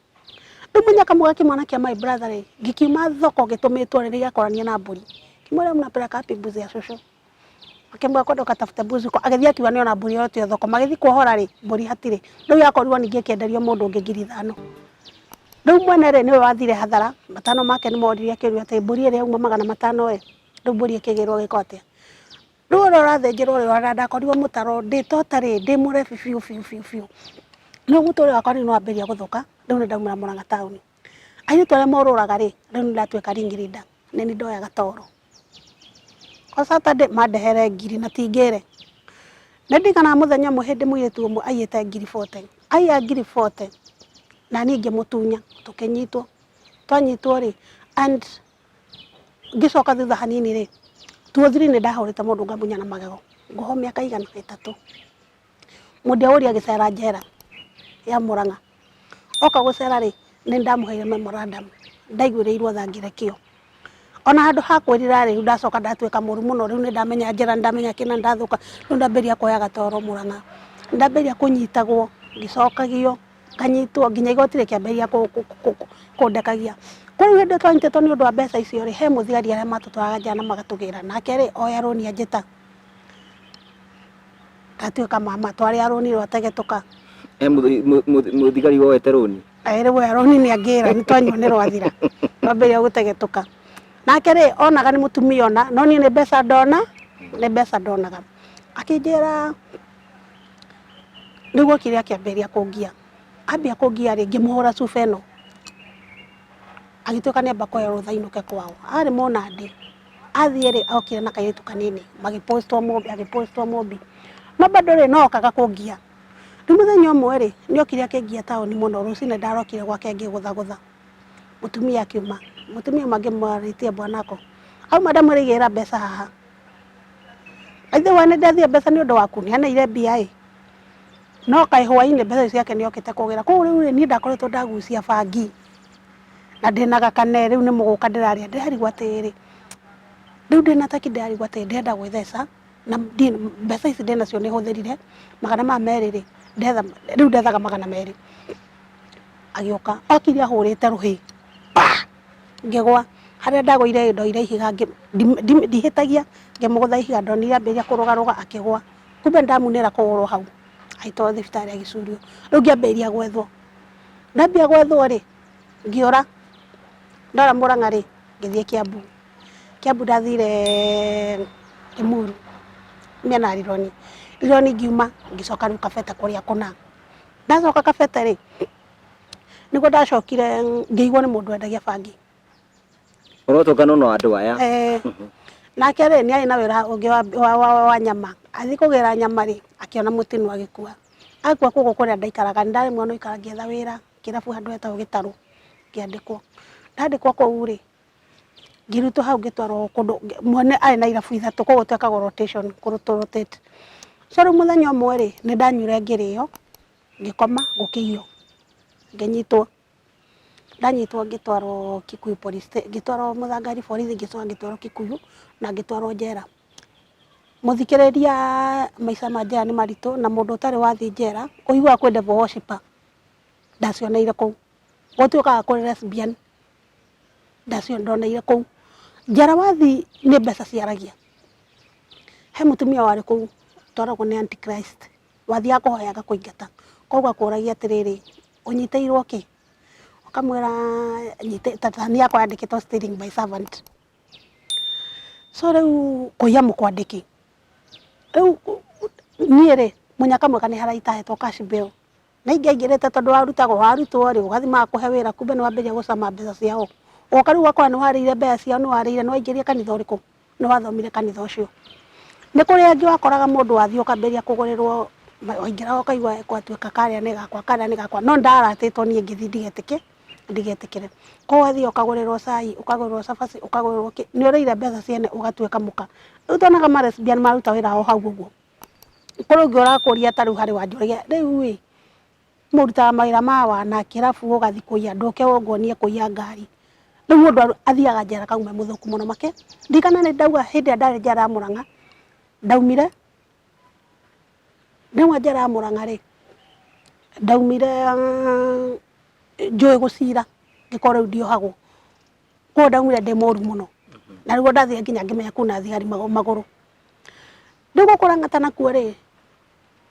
Speaker 1: Rĩu mũthenya kamwe kĩmwana kĩa my brother rĩ, gĩkiuma thoko gĩtũmĩtwo rĩ, nĩgĩakoranire na mbũri. Ngĩmwĩra mnapeleka wapi mbuzi ya shosho? Akĩmwĩra kwenda ũkatafute mbuzi huko. Agĩthiĩ akiuga nĩona mbũri ĩyo tiyo thoko. Magĩthiĩ kuohora rĩ, mbũri hatirĩ. Rĩu yakorirwo ningĩ ĩkĩenderio mũndũ ũngĩ 5000. Rĩu mwene rĩ, nĩwe wathire hathara, matano make nĩmorire akĩũrio atĩ mbũri ĩrĩa yauma 500 ĩ, rĩu mbũri ĩkĩgĩrwo gĩko atĩa? Rĩu ũrĩa ũrathĩnjĩrwo rĩ, ona ndakorirwo mũtaro ndĩ totally ndĩ mũrebi biũ biũ biũ biũ. Rĩu mũtũrĩre wakwa rĩu nĩwambĩrĩria gũthũka, rĩu nĩndaumĩra Mũrang'a taũni. Airĩtu arĩa morũraga rĩ, rĩu nĩndatuĩka ring leader, nĩniĩ ndoyaga toro. O Saturday mandehere ngiri na ti ngĩre. Nĩ ndirikanaga mũthenya ũmwe hĩndĩ mũirĩtu ũmwe aiyĩte ngiri 40, aiya ngiri 40 na niĩ ngĩmũtunya tũkĩnyitwo. Twanyitwo rĩ, and ngĩcoka thutha hanini rĩ, 203 nĩ ndahũrĩte mũndũ ngamunya na magego, ngohwo mĩaka ĩigana? Ĩtatũ. Mũndũ ũrĩa agĩcera njera ya Murang'a, oka gũcera rĩ, nĩ ndamũheire memorandum, ndaiguĩrĩirwo tha ngĩrekio. Ona handũ ha kwĩrira rĩ, rĩu ndacoka ndatuĩka mũru mũno, rĩu nĩ ndamenya njera, nĩ ndamenya kĩna, nĩ ndathũka, rĩu ndambĩrĩria kuoyaga toro Murang'a. Ndambĩrĩria kũnyitagwo, ngĩcokagio, nganyitwo nginya igoti rĩkĩambĩrĩria kũndekagia. Kwa rĩu hĩndĩ ĩyo twanyitĩtwo nĩ ũndũ wa mbeca icio rĩ, he mũthigari arĩa matũtwaraga njera na magatũgĩra, nake rĩ, oya rũni anjĩta. Ngatuĩka mama twarĩ a rũni rwategetũka.
Speaker 2: He mũthigari woete rũni?
Speaker 1: Ĩĩ rĩu oya rũni nĩ angĩra nĩ twanyua nĩ rwathira. Rwambĩrĩria gũtegetũka. Nake rĩ, onaga nĩ mũtumia ona, no niĩ nĩ mbeca ndona, nĩ mbeca ndonaga. Akĩnjĩra rĩu okire akĩambĩrĩria kũngia. Ambia kũngia rĩ, ngĩmũhũra cuba ĩno. Agĩtuĩka nĩ amba kũheo rũtha ainũke kwao. Arĩ mũnandĩ. Athiĩ rĩ, okire na kairĩtu kanini, magĩpostwo Mũmbi, agĩpostwo Mũmbi. No bado rĩ, no okaga kũngia. Rĩu mũthenya ũmwe rĩ, nĩ okire akĩngia taũni mũno, rũcinĩ ndarokire gwake ngĩgũthagũtha. Mũtumia akiuma, mũtumia auma ngĩmwarĩtie bwanako. Auma ndamwĩra igĩra mbeca haha. Ithe we nĩ ndathia mbeca nĩ ũndũ waku, nĩ aneire mbia ĩ. No kaĩ hwainĩ mbeca icio ciake nĩ okĩte kũgĩra. Koguo rĩu rĩ, niĩ ndakoretwo ndagucia bangi. Na ndĩna gakane rĩu nĩ mũgũka ndĩrarĩa ndĩrarigwo atĩrĩrĩ, Rĩu ndĩna taki ndĩrarigwo atĩ ndĩrenda gwĩtheca na mbeca ici ndĩnacio nĩ hũthĩrire magana maya merĩ rĩ, ndetha rĩu ndethaga 200. Agĩũka okire ahũrĩte rũhĩ pa! Ngĩgwa harĩa ndagũire ndoire ihiga ndihĩtagia ngĩmũgũtha ihiga ndonire ambĩrĩria kũrũgarũga akĩgwa. Kumbe nĩndamunĩra kũgũrũ hau agĩtwarwo thibitarĩ agĩcurio. Rĩu ngĩambĩrĩria gwethwo, ndambia gwethwo rĩ ngĩũra, ndora Mũrang'a rĩ ngĩthiĩ Kiambu. Kiambu ndathire Limuru mĩena ya Rironi. Rironi ngiuma ngĩcoka rĩu Kabete kũrĩa kũna. Ndacoka Kabete rĩ, nĩguo ndacokire ngĩigwo nĩ mũndũ wendagia bangi.
Speaker 2: Ũrotũngana no andũ aya.
Speaker 1: Eh, nake rĩ nĩ arĩ na wĩra ũngĩ wa nyama. Athiĩ kũgĩra nyama rĩ, akĩona mũtino agĩkua. Akua kũguo kũrĩa ndaikaraga, nĩ ndarĩ mwana ũikara ngĩetha wĩra kĩrabu handũ hetagwo Gĩtarũ, ngĩandĩkwo. Ndandĩkwo kũu rĩ, ngĩrutwo hau ngĩtwarwo kũndũ, mwene arĩ na irabu ithatũ koguo twekagwo rotation, kũ rotate. So rĩu mũthenya ũmwe rĩ, nĩ ndanyuire ngĩrĩo, ngĩkoma gũkĩiywo, ngĩnyitwo. Ndanyitwo ngĩtwarwo Kikuyu police station, ngĩtwarwo Mũthangari borithi ngĩcoka ngĩtwarwo Kikuyu na ngĩtwarwo njera. Mũthikĩrĩria maica ma njera nĩ maritũ na mũndũ ũtarĩ wathiĩ njera ũiguaga kwĩ devil worshipper, ndacioneire kũu. Gũtuĩkaga kũrĩ lesbian, ndacio ndoneire kũu. Njera wathiĩ nĩ mbeca ciaragia. He mũtumia warĩ kũu twaragwo nĩ antichrist, wathiaga kũhoya agakũingata. Koguo akũragia atĩrĩrĩ, ũnyitĩirwo kĩ? Ũkamwĩra ta niĩ yakwa yandĩkĩtwo stealing by servant. So rĩu kũiya mũkwandĩki, rĩu niĩ rĩ, mũnyaka mwega nĩ harĩa itahetwo cash bail. Na ingĩaingĩrĩte tondũ warutagwo warutwo rĩ, ũgathiĩ magakũhe wĩra kumbe nĩ wambĩrĩria gũcama mbeca ciao. Ũgoka rĩu ũgakora nĩ warĩire mbeca ciao, nĩ warĩire, nĩ waingĩrire kanitha ũrĩkũ? Nĩ wathomire kanitha ũcio. Nĩ kũrĩ angĩ wakoraga mũndũ wathiĩ ũkambĩrĩria kũgũrĩrwo, waingĩra ũkaigua gwatuĩka karĩa nĩ gakwa, karĩa nĩ gakwa, no ndaratĩtwo niĩ ngĩthiĩ ndigetĩke. Ndigetĩkĩre. Koguo wathiĩ ũkagũrĩrwo cai, ũkagũrĩrwo cabaci, ũkagũrĩrwo kĩ, nĩ ũrĩire mbeca ciene ũgatuĩka mũka. Rĩu tuonaga ma lesbian maruta wĩra o hau ũguo. Kũrĩ ũngĩ ũrakũria ta rĩu harĩ wanjũragia, rĩu ĩ, mũrutaga mawĩra ma wana kĩrabu ũgathiĩ kũiya, ndũke ũngonie kũiya ngari. Rĩu mũndũ athiaga njera akauma e mũthũku mũno make. Ndirikana nĩ ndauga hĩndĩ ĩrĩa ndarĩ njera ya Mũrang'a, ndaumire Ndauma njera ya Mũrang'a rĩ, ndaumire njũĩ gũcira ngĩkorwo rĩu ndiohagwo. Koguo ndaumire ndĩ mũru mũno. Na nĩguo ndathire nginya ngĩmenya kwĩna thigari magũrũ. Rĩu gũkũ Lang'ata nakuo rĩ,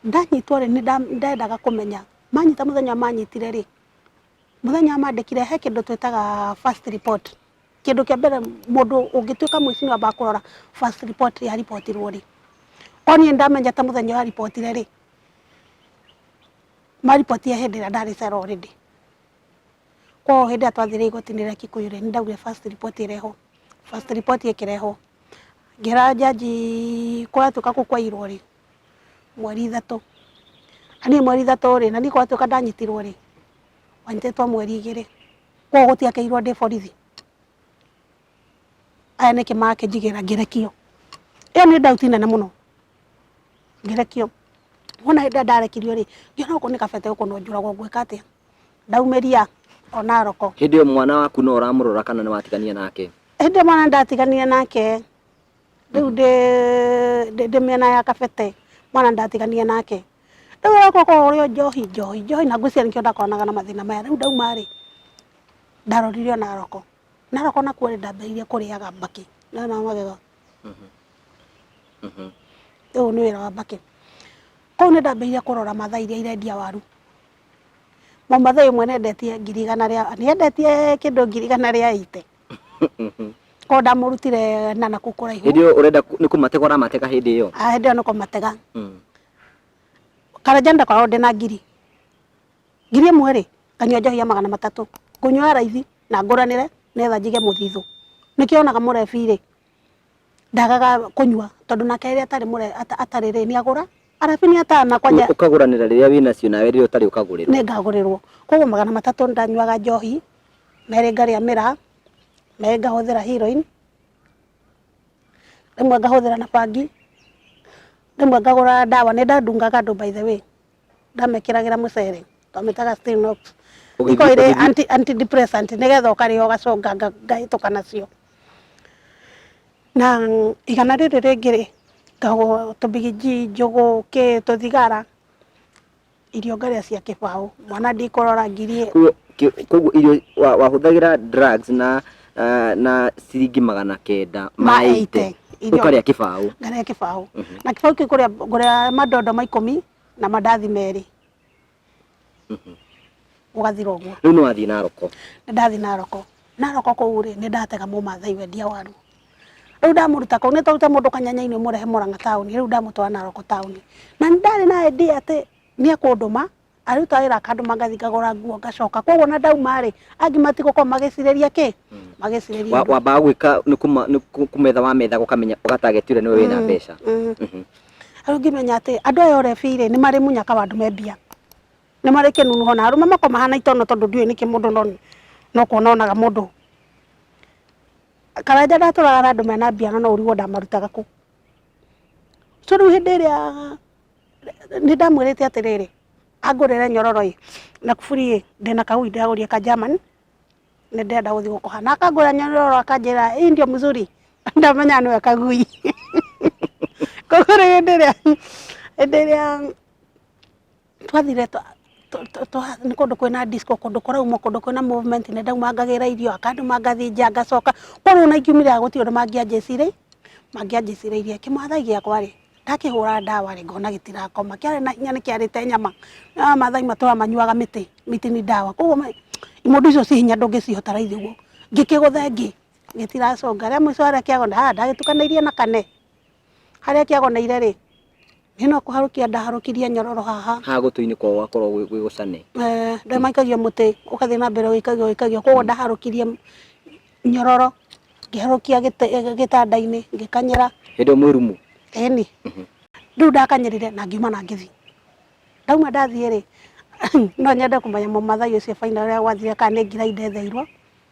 Speaker 1: ndanyitwo rĩ, nĩ ndendaga kũmenya, manyita mũthenya ũrĩa manyitire rĩ, mũthenya ũrĩa mandĩkire he kĩndũ twĩtaga first report. Kĩndũ kĩa mbere mũndũ ũngĩtuĩka mũici nĩ wambaga kũrora first report ya ripotirwo rĩ. Korwo niĩ nĩndamenyete mũthenya ũrĩa aripotire rĩ, maripotire hĩndĩ ĩrĩa ndarĩ cell already. Koguo hĩndĩ ĩrĩa twathire igoti-inĩ rĩa Kikuyu rĩ, nĩndaugire first report ĩrehwo, first report ĩkĩrehwo. Ngĩra njanji kũratuĩka kũu kwaiyirwo rĩ, mweri 3. Na niĩ mweri 3 rĩ, na niĩ kũratuĩka ndanyitirwo rĩ, wanyitĩtwo mweri 2. Koguo gũtiakĩirwo ndĩ borithi. Aya nĩkĩ makĩnjigĩra ngĩrekio. Ĩyo nĩ doubt nene mũno. Ngĩrekio. Wona hĩndĩ ĩrĩa ndarekirio rĩ, ngĩona gũkũ nĩ kabete gũkũ no njũragwo ngwĩka atĩa. Ndaumĩria o Naroko.
Speaker 2: Hĩndĩ ĩyo mwana waku no ũramũrora kana nĩ watigania nake?
Speaker 1: Hĩndĩ ĩyo mwana ndatiganire nake. Rĩu ndĩ mĩena ya Kabete, mwana ndatiganire nake. Rĩu ũroka ũrĩa njohi njohi njohi na ngwĩciria nĩkĩo ndakoranaga na mathĩna maya. Rĩu ndauma rĩ, ndarorire o Naroko. Naroko nakuo rĩ, ndambĩrĩirie kũrĩaga mbakĩ. Nĩwona magego? Ũyũ nĩ wĩra wa mbakĩ. Kũu nĩ ndambĩrĩirie kũrora mathai iria irendia waru. Mũmathai ũmwe nĩ endetie ngiri igana rĩa, nĩ endetie kĩndũ ngiri igana rĩa eighty. Koguo ndamũrutire na nakũu kũraihu.
Speaker 2: Hĩndĩ ĩyo ũrenda nĩ kũmatega ũramatega hĩndĩ ĩyo?
Speaker 1: Ah, hĩndĩ ĩyo nĩ kũmatega. Karanja ndakoragwo ndĩna ngiri. 1000 rĩ, nganyua njohi ya 300. Ngũnyua raithi na ngũranĩre nĩgetha njige mũthithũ. Nĩkĩo wonaga mũrebi rĩ, ndagaga kũnyua tondũ nake rĩrĩa atarĩ mũre atarĩ rĩ, nĩ agũra. Arebi nĩ atana kwanja.
Speaker 2: Ũkagũranĩra rĩrĩa wĩnacio nawe rĩrĩa ũtarĩ ũkagũrĩrwo.
Speaker 1: Nĩ ngagũrĩrwo. Koguo 300 ndanyuaga njohi, merĩ ngarĩa mĩraa, merĩ ngahũthĩra heroin, rĩmwe ngahũthĩra na bangi, rĩmwe ngagũra ndawa. Nĩ ndandungaga andũ by the way. Ndamekĩragĩra mũcere, twamĩtaga Stilnox. Ikoragwo irĩ anti depressant nĩgetha ũkarĩa ũgaconga ngahĩtũka nacio. Na igana rĩrĩ rĩngĩ rĩ, ngagũra tũbigiji, njũgũ, kĩ, tũthigara, irio ngarĩa cia kĩbaũ. Mwana ndikũrora ngiri.
Speaker 2: Koguo irio wahũthagĩra drugs na na ciringi 900 ma 80 ũkarĩa kĩbaũ.
Speaker 1: Ngarĩa kĩbaũ. Na kĩbaũ kĩu ngũrĩa ngũrĩa mandondo ma 10 na mandathi 2. Ũgathira ũguo.
Speaker 2: Rĩu nĩ wathiĩ Naroko?
Speaker 1: Nĩ ndathiĩ Naroko. Naroko kũu rĩ, nĩ ndatega mũmathai wendia waru. Rĩu ndamũruta kũu, nĩ twarute mũndũ kanyanya-inĩ ũmũrehe Mũrang'a taũni, rĩu ndamũtwara Naroko taũni. Na nĩ ndarĩ na idea atĩ nĩ ekũndũma, aruta wĩra akandũma ngathiĩ ngagũra nguo ngacoka. Koguo ona ndauma rĩ, angĩ matigũkorwo magĩcirĩria kĩ? Magĩcirĩria ũndũ.
Speaker 2: Wambaga gwĩka nĩ kũmetha wamethaga ũkamenya ũga target ũrĩa nĩwe wĩna mbeca.
Speaker 1: Rĩu ngĩmenya atĩ andũ aya ũrebi rĩ, nĩ marĩ mũnyaka wa andũ me mbia. Nĩ marĩ kĩnunuho na arũme makoma mahana itono tondũ ndiũĩ nĩkĩ mũndũ no no kuona onaga mũndũ. Karanja ndatũraga na andũ mena mbia na no ũrigwo ndamarutaga kũ. So rĩu hĩndĩ ĩrĩa nĩ ndamwĩrĩte atĩrĩrĩ, angũrĩre nyororo ĩ, na kuburi ĩ, ndĩna kagui ndĩragũrire ka German, nĩ ndĩrenda gũthiĩ gũkoha. Na akangũrĩra nyororo akanjĩra hii ndio mzuri, ndamenya nĩwe kagui. Koguo rĩu hĩndĩ ĩrĩa hĩndĩ ĩrĩa twathire nĩ kũndũ kwĩna disco, kũndũ kũraumwo, kũndũ kwĩna movement, nĩ ndauma ngagĩra irio, akandũma ngathiĩ nja ngacoka. Koguo ona ingiumire haha gũtirĩ ũndũ mangĩanjĩcirĩirie. Kĩmathai gĩakwa rĩ, ndakĩhũra ndawa rĩ, ngona gĩtirakoma, kĩarĩ na hinya nĩ kĩarĩte nyama. No mathai matũraga manyuaga mĩtĩ, mĩtĩ nĩ ndawa. Koguo imũndũ icio ciĩ hinya ndũngĩcihota raithi ũguo. Ngĩkĩgũtha ĩngĩ, gĩtiraconga. Rĩa mũico harĩa kĩagona, ndagĩtukanĩirie na kane. Harĩa kĩagoneire rĩ, niĩ no kũharũkia ndaharũkirie nyororo haha.
Speaker 2: Haha gũtũ-inĩ kwao gwakorwo gwĩ gũcane.
Speaker 1: Eh, ndũĩ maikagio mũtĩ, ũgathiĩ na mbere ũgĩikagio ũgĩikagio. Koguo ndaharũkirie nyororo, ngĩharũkia gĩtanda-inĩ, ngĩkanyĩra.
Speaker 2: Hĩndĩ ĩyo mwĩ rumu?
Speaker 1: Ĩni. Rĩu ndakanyĩrire na ngiuma na ngĩthiĩ. Ndauma ndathiĩ rĩ, no nyende kũmenya mũmathai ũcio final ũrĩa gwathire kana nĩ ngira ndetheirwo.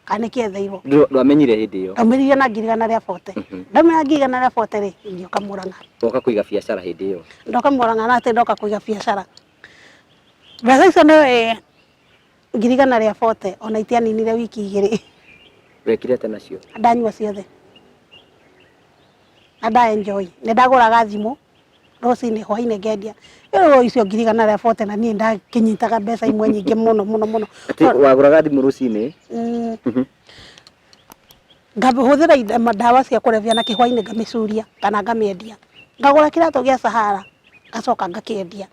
Speaker 1: Kana nĩ kĩetheirwo.
Speaker 2: Ndwamenyire hĩndĩ ĩyo?
Speaker 1: Ndaumĩrire na 140,000. Ndaumĩra 140,000 rĩ, ngĩũka Mũrang'a.
Speaker 2: Woka kũiga biacara hĩndĩ ĩyo?
Speaker 1: Ndoka Mũrang'a na atĩ ndoka kũiga biacara. Mbeca icio nĩ 140,000 ona itianinire wiki 2.
Speaker 2: Wekire atĩa nacio?
Speaker 1: Ndanyua ciothe. Na nda enjoy. Nĩ ndagũraga thimũ rũcinĩ hwainĩ ngendia. Rĩu icio 140,000 na niĩ ndakĩnyitaga mbeca imwe nyingĩ mũno mũno mũno.
Speaker 2: Atĩ wagũraga thimũ rũcinĩ?
Speaker 1: Ngahũthĩra ndawa cia kũrebia na kĩhwainĩ ngamĩcuria kana ngamĩendia. Ngagũra kĩratũ gĩa Sahara ngacoka ngakĩendia.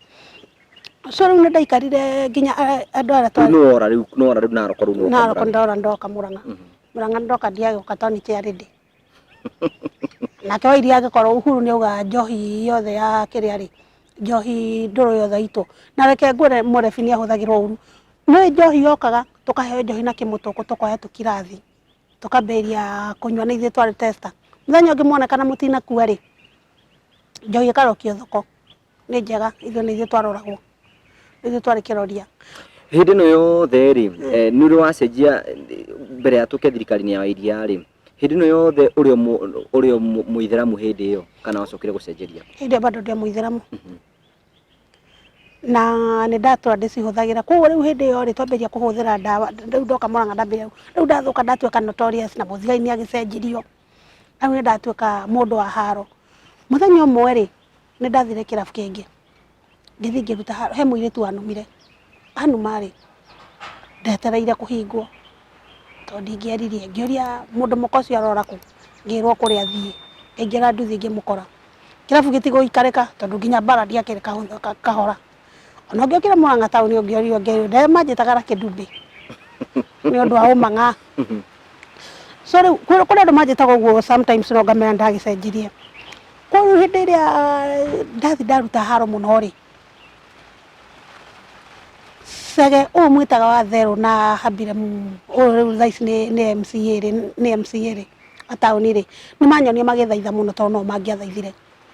Speaker 1: So rĩu nĩ ndaikarire nginya andũ arĩa
Speaker 2: twarĩ. Rĩu nĩwora rĩu nĩwora rĩu Narok rĩu nĩwoka
Speaker 1: Narok ndora ndoka Mũrang'a. Mũrang'a ndoka ndiagĩũka tondũ nĩ kĩarĩndĩ. Nake wa iria angĩkorwo Uhuru nĩ auga njohi yothe ya kĩrĩa rĩ, njohi ndũrũ yothe itũ. Na reke ngwĩre mũrebi nĩ ahũthagĩrwo ũru. Nĩ njohi yokaga tũkaheo njohi na kĩmũtũkũ tũkoya tũkirathi tũkambĩrĩria kũnyua nĩ ithuĩ twarĩ tester. Mũthenya ũngĩ muonekana mũtinakua rĩ, njohi ĩkarokio thoko. Nĩ njega, ithuĩ nĩ ithuĩ twaroragwo, nĩ ithuĩ twarĩ kĩroria.
Speaker 2: Hĩndĩ ĩno yothe rĩ, nĩ ũrĩ wacenjia mbere ya tũke thirikari-inĩ ya Wairia rĩ, hĩndĩ ĩno yothe ũrĩ o ũrĩ o mũithĩramu hĩndĩ ĩyo kana wacokire gũcenjeria?
Speaker 1: Hĩndĩ ĩyo bado ndĩ o mũithĩramu. Na nĩ ndatũra ndĩcihũthagĩra. Koguo rĩu hĩndĩ ĩyo rĩ, twambĩrĩria kũhũthĩra ndawa, rĩu ndoka Mũrang'a ndambĩrĩria, rĩu ndathũka ndatuĩka notorious na mũthigari nĩ agĩcenjirio. Rĩu nĩ ndatuĩka mũndũ wa haro. Mũthenya ũmwe rĩ, nĩ ndathire kĩrabu kĩngĩ, ngĩthiĩ ngĩruta haro, he mũirĩtu wanumire, anuma rĩ, ndetereire kũhingwo tondũ ndingĩeririe, ngĩũria mũndũ mũka ũcio arora kũ, ngĩrwo kũrĩa athiĩ, ngĩingĩra nduthi ngĩmũkora. Kĩrabu gĩtigũikarĩka tondũ nginya mbara ndiakĩrĩ kahora. Ona ũngĩokire Mũrang'a taũni ũngĩoririo ũngĩerirwo, ndee manjĩtaga Lucky Dube nĩ ũndũ wa ũmang'a. So rĩu kũrĩ andũ manjĩtaga ũguo sometimes no ngamera ndagĩcenjirie. Koguo rĩu hĩndĩ ĩrĩa ndathiĩ ndaruta haro mũno rĩ, Chege ũyũ mwĩtaga wa Therũ na Habire ũyũ rĩu thaa ici nĩ MCA rĩ, nĩ MCA rĩ, wa taũni rĩ, nĩ manyonire magĩthaitha mũno tondũ no o mangĩathaithire,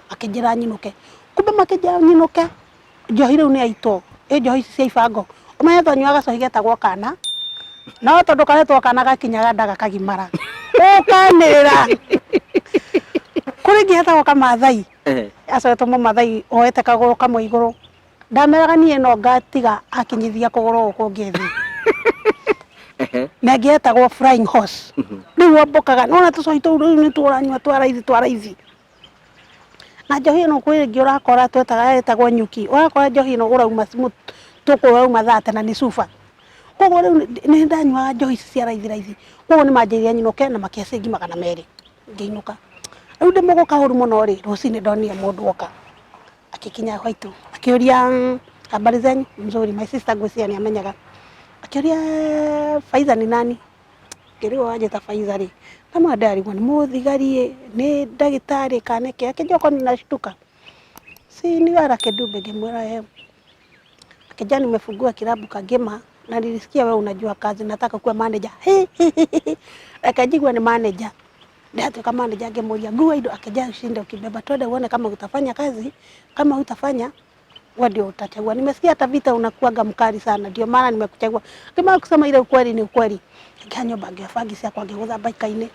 Speaker 1: makĩnjĩra nyinũke. Kumbe makĩnjĩra nyinũke, njohi rĩu nĩ yaitwo, ĩ njohi ici cia ibango. Ũmenye twanyuaga gacohi getagwo kana, no tondũ karetwo kana gakinyaga nda gakagimara, ũkanĩrĩra. Kũrĩ ĩngĩ yetagwo kamathai, yacoretwo mũmathai oete kagũrũ kamwe igũrũ. Ndameraga niĩ no ngatiga akinyithia kũgũrũ gũkũ kũngĩ thĩ. Na ĩngĩ yetagwo flying horse. Rĩu wombokaga nĩwona tũcohi tũu rĩu nĩtuo ũranyua twa raithi twa raithi. Na njohi ĩno kwĩ ĩngĩ ũrakora twetaga ĩtagwo nyuki, ũrakora njohi ĩno ũrauma tũkũ ũrauma thate na nĩ cuba. Koguo rĩu nĩ ndanyuaga njohi ici cia raithi raithi, koguo nĩ manjĩrire nyinũke na makĩhe ciringi 200 ngĩinũka. Rĩu ndĩ mũgũka ũru mũno rĩ, rũcinĩ ndonire mũndũ oka akĩkinya gwaitũ akĩũria habari zenyu, mzuri, my sister ngwĩciria nĩ amenyaga. Akĩũria Faiza ni nani? Ngĩrigwo wanjĩta Faiza rĩ, ndamwĩra ndĩrarigwo nĩ mũthigari ĩ, nĩ ndagĩtarĩ kana nĩkĩ, akĩnjĩra kwani unashtuka? Si ni wewe Lucky Dube, ngĩmwĩra ĩĩ. Akĩnjĩra nimefungua kilabu Kagema na nilisikia wewe unajua kazi, nataka kuwa manager. Reke njigue nĩ manager. Ndatuĩka manager ngĩmũria ngua indo, akĩnjĩra ushinde ukibeba, twende uone kama utafanya kazi, kama hutafanya wewe ndio utachagua. Nimesikia hata vita unakuanga mkali sana, ndio maana nimekuchagua. Kama kusema ile ukweli ni ukweli. Ngĩoya nyũmba ngĩoya bangi ciakwa ngĩgũtha mbaika-inĩ.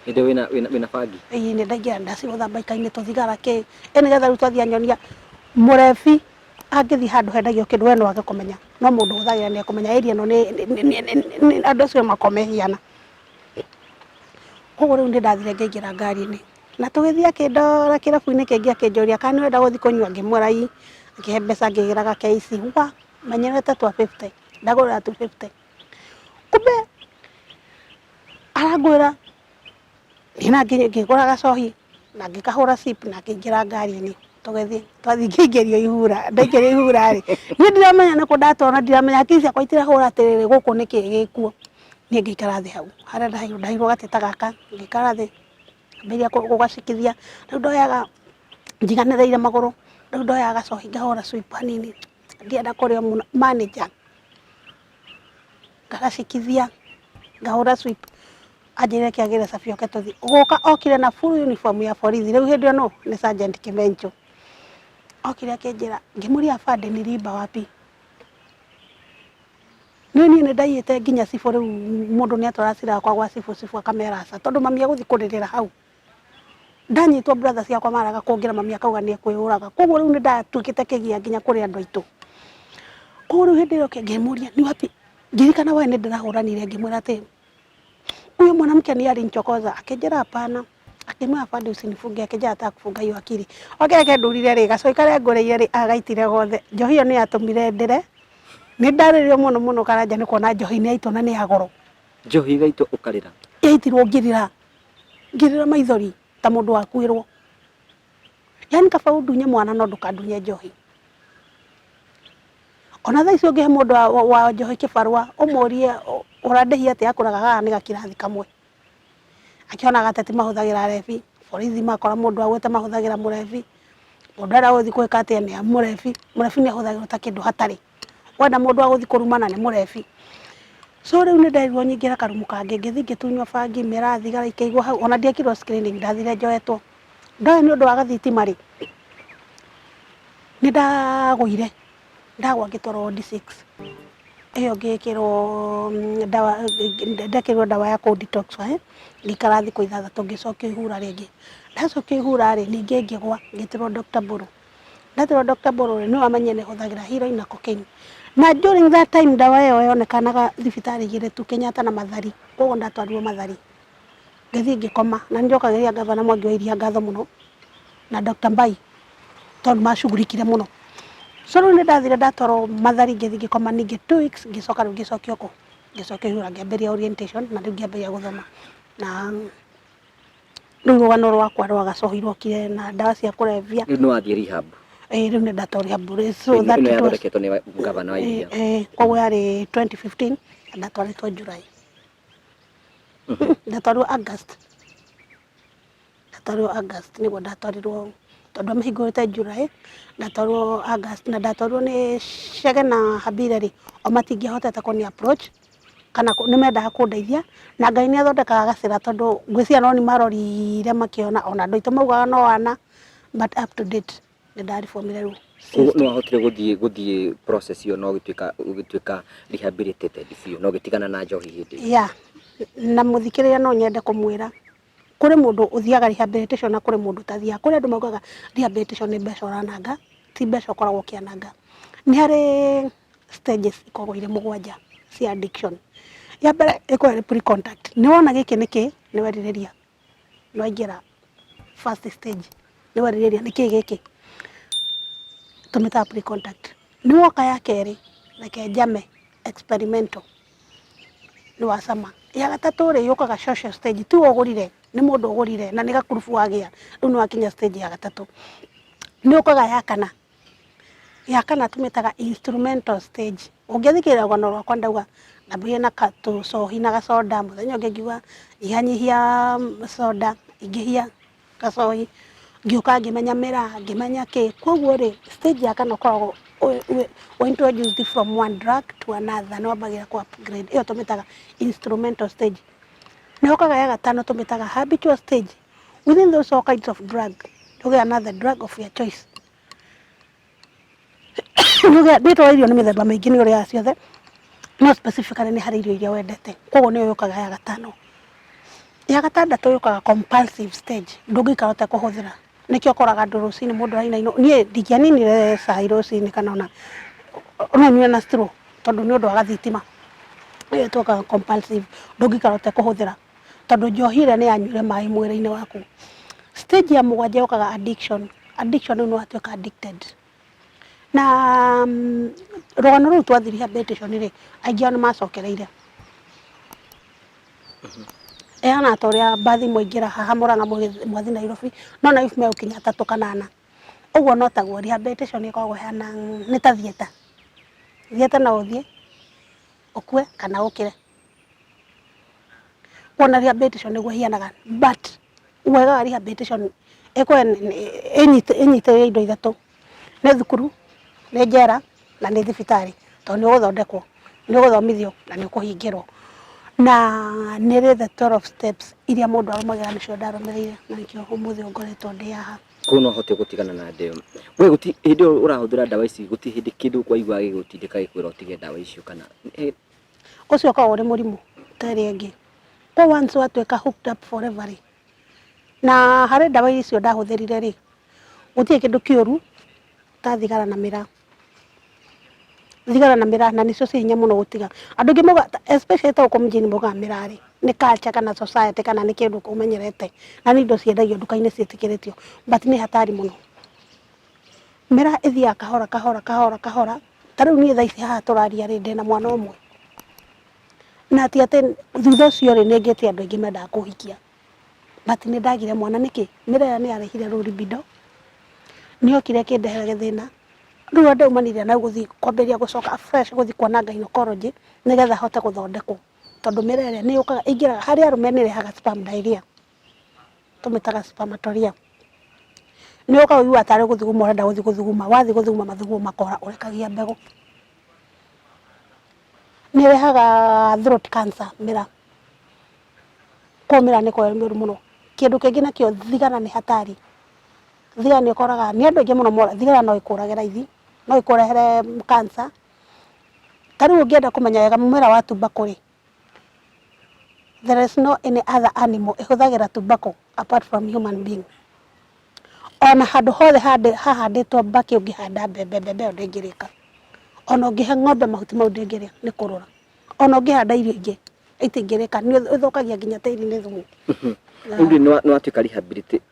Speaker 2: Hĩndĩ ĩyo wĩna bangi?
Speaker 1: Ĩĩ nĩ ndaingĩra ndacigũtha mbaika-inĩ tũthigara kĩ. Ĩ nĩgetha rĩu twathiĩ anyonia mũrebi angĩthiĩ handũ hendagio kĩndũ we no age kũmenya, no mũndũ ũhũthagĩra nĩ ekũmenya area ĩno nĩ andũ acio makoragwo mehiana. Koguo rĩu nĩ ndathire ngĩingĩra ngari-inĩ na tũgĩthiĩ akĩndwara kĩrabu-inĩ kĩngĩ akĩnjũria kana nĩ ũrenda gũthiĩ kũnyua, ngĩmwĩra ĩĩ, akĩhe mbeca ngĩgĩra ga KC, wa menyerete twa 50 ndagũrĩra 250. Kumbe arangũrĩra niĩ na ngĩgũra gacohi na ngĩkahũra sip na ngĩingĩra ngari-inĩ tũgĩthiĩ. Twathiĩ ngĩingĩrio ihura, ndaingĩrio ihura rĩ, niĩ ndiramenya nĩkũ ndatwarwo na ndiramenya hakiri ciakwa itirahũra atĩrĩrĩ gũkũ nĩkĩ gĩkuo. Niĩ ngĩikara thĩ hau harĩa ndaheirwo, ndaheirwo gatĩ ta gaka, ngĩikara thĩ ngĩambĩrĩria gũgacikithia. Rĩu ndoyaga njiganĩrĩire magũrũ, rĩu ndoyaga gacohi ngahũra sweep hanini, ndienda kũrĩo mũno, manager ngagacikithia ngahũra sweep, anjĩrire kĩagĩre cabi oke tũthiĩ. Gũka okire na full uniform ya borithi, rĩu hĩndĩ ĩyo nũ? Nĩ Sergeant Kĩmencho. Okire akĩnjĩra, ngĩmũria afande niliiba wapi? Nĩ niĩ nĩ ndaiyĩte nginya cibũ rĩu mũndũ nĩ atwara cira wakwa gwa cibũ, cibũ akamera aca tondũ mami egũthiĩ kũrĩrĩra hau. Ndanyitwo brother ciakwa maraga kũngĩra mami akauga nĩ ekwĩyũraga. Koguo rĩu nĩ ndatuĩkĩte kĩgia nginya kũrĩ andũ aitũ. Koguo rĩu hĩndĩ ĩyo ngĩmũria ni wapi, ngĩririkana we nĩ ndĩrahũranire ngĩmwĩra atĩ huyo mwanamke ni alinichokoza, akĩnjĩra hapana. Akĩmwĩra afande usinifunge, akĩnjĩra nataka kufunga hiyo akili. Oke reke ndurire rĩ, gacoi karĩa ngũrĩire rĩ, agaitire gothe. Njohi ĩyo nĩ yatũmire ndĩre. Nĩ ndarĩrire mũno mũno Karanja nĩ kuona njohi nĩ yaitwo na nĩ ya goro.
Speaker 2: Njohi ĩgaitwo ũkarĩra?
Speaker 1: Yaitirwo ngĩrĩra, ngĩrĩra maithori ta mũndũ wakuĩrwo. Yaani kaba ũndunye mwana no ndũkandunye njohi. Ona thaa ici ũngĩhe mũndũ wa njohi kĩbarũa ũmũrie ũrandĩhia atĩa akwĩraga gaka nĩ gakirathi kamwe. Akĩonaga ateti mahũthagĩra arebi, borithi makora mũndũ agwĩte mahũthagĩra mũrebi, mũndũ arenda gũthiĩ gwĩka atĩa nĩ mũrebi, mũrebi nĩ ahũthagĩrwo ta kĩndũ hatarĩ. Wenda mũndũ wa gũthiĩ kũrumana nĩ mũrebi. So rĩu nĩ nderirwo nyingĩre karumu kangĩ, ngĩthiĩ ngĩtunywo bangi, mĩraa, thigara ikĩigwo hau, ona ndiekirwo screening ndathire njoetwo. Ndoĩ nĩ ũndũ wa gathitima rĩ, nĩ ndagũire, ndagwa ngĩtwarwo ward 6. Ĩyo ngĩkĩrwo ndawa, ndekĩrirwo ndawa ya kũ detox ngĩikara thikũ 6 ngĩcokio ihura rĩngĩ. Ndacokio ihura rĩ, ningĩ ngĩgwa ngĩtĩrwo Doctor Mbũrũ. Ndetĩrwo Doctor Mbũrũ rĩ, nĩwe wamenyire nĩ hũthagĩra heroin na cocaine. Na during that time ndawa ĩyo yonekanaga thibitarĩ igĩrĩ tu, Kenyatta na Mathari, koguo ndatwarirwo Mathari. Ngĩthiĩ ngĩkoma na nĩ njokagĩria ngavana Mwangi wa Iria ngatho mũno na Dr. Mbai tondũ macugurikire mũno. So rĩu nĩ ndathire ndatwarwo Mathari ngĩthiĩ ngĩkoma ningĩ 2 weeks ngĩcoka rĩu ngĩcokio kũ? Ngĩcokio Ihura ngĩambĩrĩria orientation na rĩu ngĩambĩrĩria gũthoma. Na rĩu rũgano rwakwa rwa gacohi rwokire na ndawa cia kũrebia.
Speaker 2: Rĩu nĩ wathiĩ rehab?
Speaker 1: Ĩĩ rĩu nĩ ndatwarwo rehab.
Speaker 2: So that ĩno yathondeketwo nĩ ngavana wa Iria?
Speaker 1: Ĩĩ, koguo yarĩ 2015 na ndatwarĩtwo July. Ndatwarirwo August, ndatwarirwo August nĩguo ndatwarirwo tondũ amĩhingũrĩte July, ndatwarirwo August na ndatwarirwo nĩ Chege na Habire rĩ, o matingĩahotete kũni approach kana nĩ mendaga kũndeithia na Ngai nĩ athondekaga gacĩra tondũ ngwĩciria no nĩ marorire makĩona ona andũ aitũ maugaga no ana but up to date. Nĩ ndaribomire rĩu.
Speaker 2: Koguo nĩ wahotire gũthiĩ process ĩyo na ũgĩtuĩka rehabilitated biũ na ũgĩtigana na njohi hĩndĩ ĩyo?
Speaker 1: Yeah, na mũthikĩrĩria no nyende kũmwĩra kũrĩ mũndũ ũthiaga rehabilitation na kũrĩ mũndũ ũtathiaga. Kũrĩ andũ maugaga rehabilitation nĩ mbeca ũrananga, ti mbeca ũkoragwo ũkĩananga. Nĩ harĩ stages ikoragwo irĩ mũgwanja cia addiction. Ya mbere ĩkoragwo ĩrĩ pre-contact, nĩ wona gĩkĩ nĩ kĩ, Nĩ werirĩria, nĩ waingĩra first stage, nĩ werirĩria nĩkĩ gĩkĩ, tũmĩtaga pre contact. Nĩ woka ya kerĩ, reke njame, experimental, nĩ wacama. Ya gatatũ rĩ, yũkaga social stage, tiwe ũgũrire, nĩ mũndũ ũgũrire na nĩ gakurubu wagĩa, rĩu nĩ wakinya stage ya gatatũ. Nĩ ũkaga ya kana, ya kana tũmĩtaga instrumental stage. Ũngĩthikĩrĩria rũgano rwakwa ndauga ndambĩrĩirie na tũcohi na gacoda, mũthenya ũngĩ ngiuga nyihanyihia soda, ingĩhia gacohi, ngĩũka ngĩmenya mĩraa, ngĩmenya kĩ. Koguo rĩ, stage ya kana ũkoragwo wĩ introduced from one drug to another, nĩ wambagĩrĩria kũ upgrade, ĩyo tũmĩtaga instrumental stage. Nĩ ũkaga ya gatano tũmĩtaga habitual stage. Within those all kinds of drug, ũgĩa another drug of your choice. Rĩtwa rĩa irio nĩ mĩthemba mĩingĩ nĩ ũrĩaga ciothe, no specifically nĩ harĩ irio iria wendete, koguo nĩyo yũkaga ya gatano. Ya gatandatũ yũkaga compulsive stage, ndũngĩikara ũtekũhũthĩra, nĩkĩo ũkoraga andũ rũcinĩ mũndũ arainainwo, niĩ ndingĩaninire cai rũcinĩ kana ona no nyue na straw tondũ nĩ ũndũ wa gathitima, ĩyo ĩtuĩkaga compulsive, ndũngĩikara ũtekũhũthĩra tondũ njohi ĩrĩa nĩ yanyuire maĩ mwĩrĩ-inĩ waku. Stage ya mũgwanja yũkaga addiction, addiction rĩu nĩ watuĩka addicted. Na rũgano rũu twathiĩ rehabilitation rĩ, aingĩ ao nĩ macokereire. Ĩhana ta ũrĩa mbathi mwaingĩra haha Mũrang'a mwathiĩ Nairobi, no Nairobi megũkinya atatũ kana ana. Ũguo no taguo rehabilitation ĩkoragwo ĩhana nĩ ta theatre. Theatre no ũthiĩ ũkue kana ũkĩre. Kuona rehabilitation nĩguo ĩhianaga but wega wa rehabilitation ĩnyitĩrĩire indo ithatũ, nĩ thukuru, nĩ njera na nĩ thibitarĩ, tondũ nĩ ũgũthondekwo, nĩ ũgũthomithio na nĩ ũkũhingĩrwo. Na nĩ ĩrĩ the 12 steps iria mũndũ arũmagĩrĩra nĩcio ndarũmĩrĩire na nĩkĩo ũmũthĩ ũyũ ngoretwo ndĩ haha.
Speaker 2: Koguo no ũhote gũtigana na ndeo. We gũti hĩndĩ ĩyo ũrahũthĩra ndawa ici gũtirĩ hĩndĩ kĩndũ waiguaga gĩgũtindĩka gĩkwĩra ũtige ndawa icio kana
Speaker 1: Ũcio ũkoragwo ũrĩ mũrimũ ta ĩrĩa ĩngĩ. Koguo once watuĩka hooked up forever rĩ, na harĩ ndawa icio ndahũthĩrire rĩ, gũtirĩ kĩndũ kĩũru ta thigara na mĩraa. Thigara na mĩraa na nĩcio ciĩ hinya mũno gũtiga. Andũ aingĩ maugaga especially ta gũkũ mjini maugaga mĩraa rĩ, nĩ culture kana society kana nĩ kĩndũ ũmenyerete na nĩ indo ciendagio nduka-inĩ ciĩtĩkĩrĩtio but nĩ hatari mũno. Mĩraa ĩthiaga kahora kahora kahora kahora, ta rĩu niĩ thaa ici haha tũraria rĩ, ndĩna mwana ũmwe. Na ti atĩ thutha ũcio rĩ, nĩ ngĩte andũ aingĩ mendaga kũhikia but nĩ ndagire mwana nĩkĩ? Mĩraa ĩyo nĩ yarehire low libido, nĩ yokire ĩkĩndehera gĩthĩna, rĩu ũrĩa ndaumanire na gũthiĩ kwambĩrĩria gũcoka afresh gũthiĩ kuona gynecology nĩgetha hote gũthondekwo, tondũ mĩraa ĩrĩa nĩ yũkaga ĩingĩraga harĩ arũme nĩ ĩrehaga sperm diarrhea, tũmĩtaga spermatorrhea. Nĩ ũkaga ũiguaga tarĩ gũthuguma ũrenda gũthiĩ gũthuguma, wathiĩ gũthuguma mathugumo makora ũrekagia mbegũ. Nĩ ĩrehaga throat cancer mĩraa, koguo mĩraa nĩ ĩkoragwo ĩrĩ mĩũru mũno. Kĩndũ kĩngĩ nakĩo thigara nĩ hatari, thigara nĩ ũkoraga nĩ andũ aingĩ mũno thigara no ĩkũrage raithi, no ĩkũrehere cancer. Ta rĩu ũngĩenda kũmenya wega mũmera wa tobacco rĩ, there is no any other animal ĩhũthagĩra tobacco apart from human being. Ona handũ hothe hahandĩtwo mbakĩ ũngĩhanda mbembe, mbembe ĩyo ndĩngĩrĩka. Ona ũngĩhe ng'ombe mahuti mau ndĩngĩrĩa nĩ kũrũra. Ona ũngĩhanda irio ingĩ itingĩrĩka, nĩ ĩthũkagia nginya tĩri nĩ thumu.
Speaker 2: Rĩu rĩ nĩ watuĩka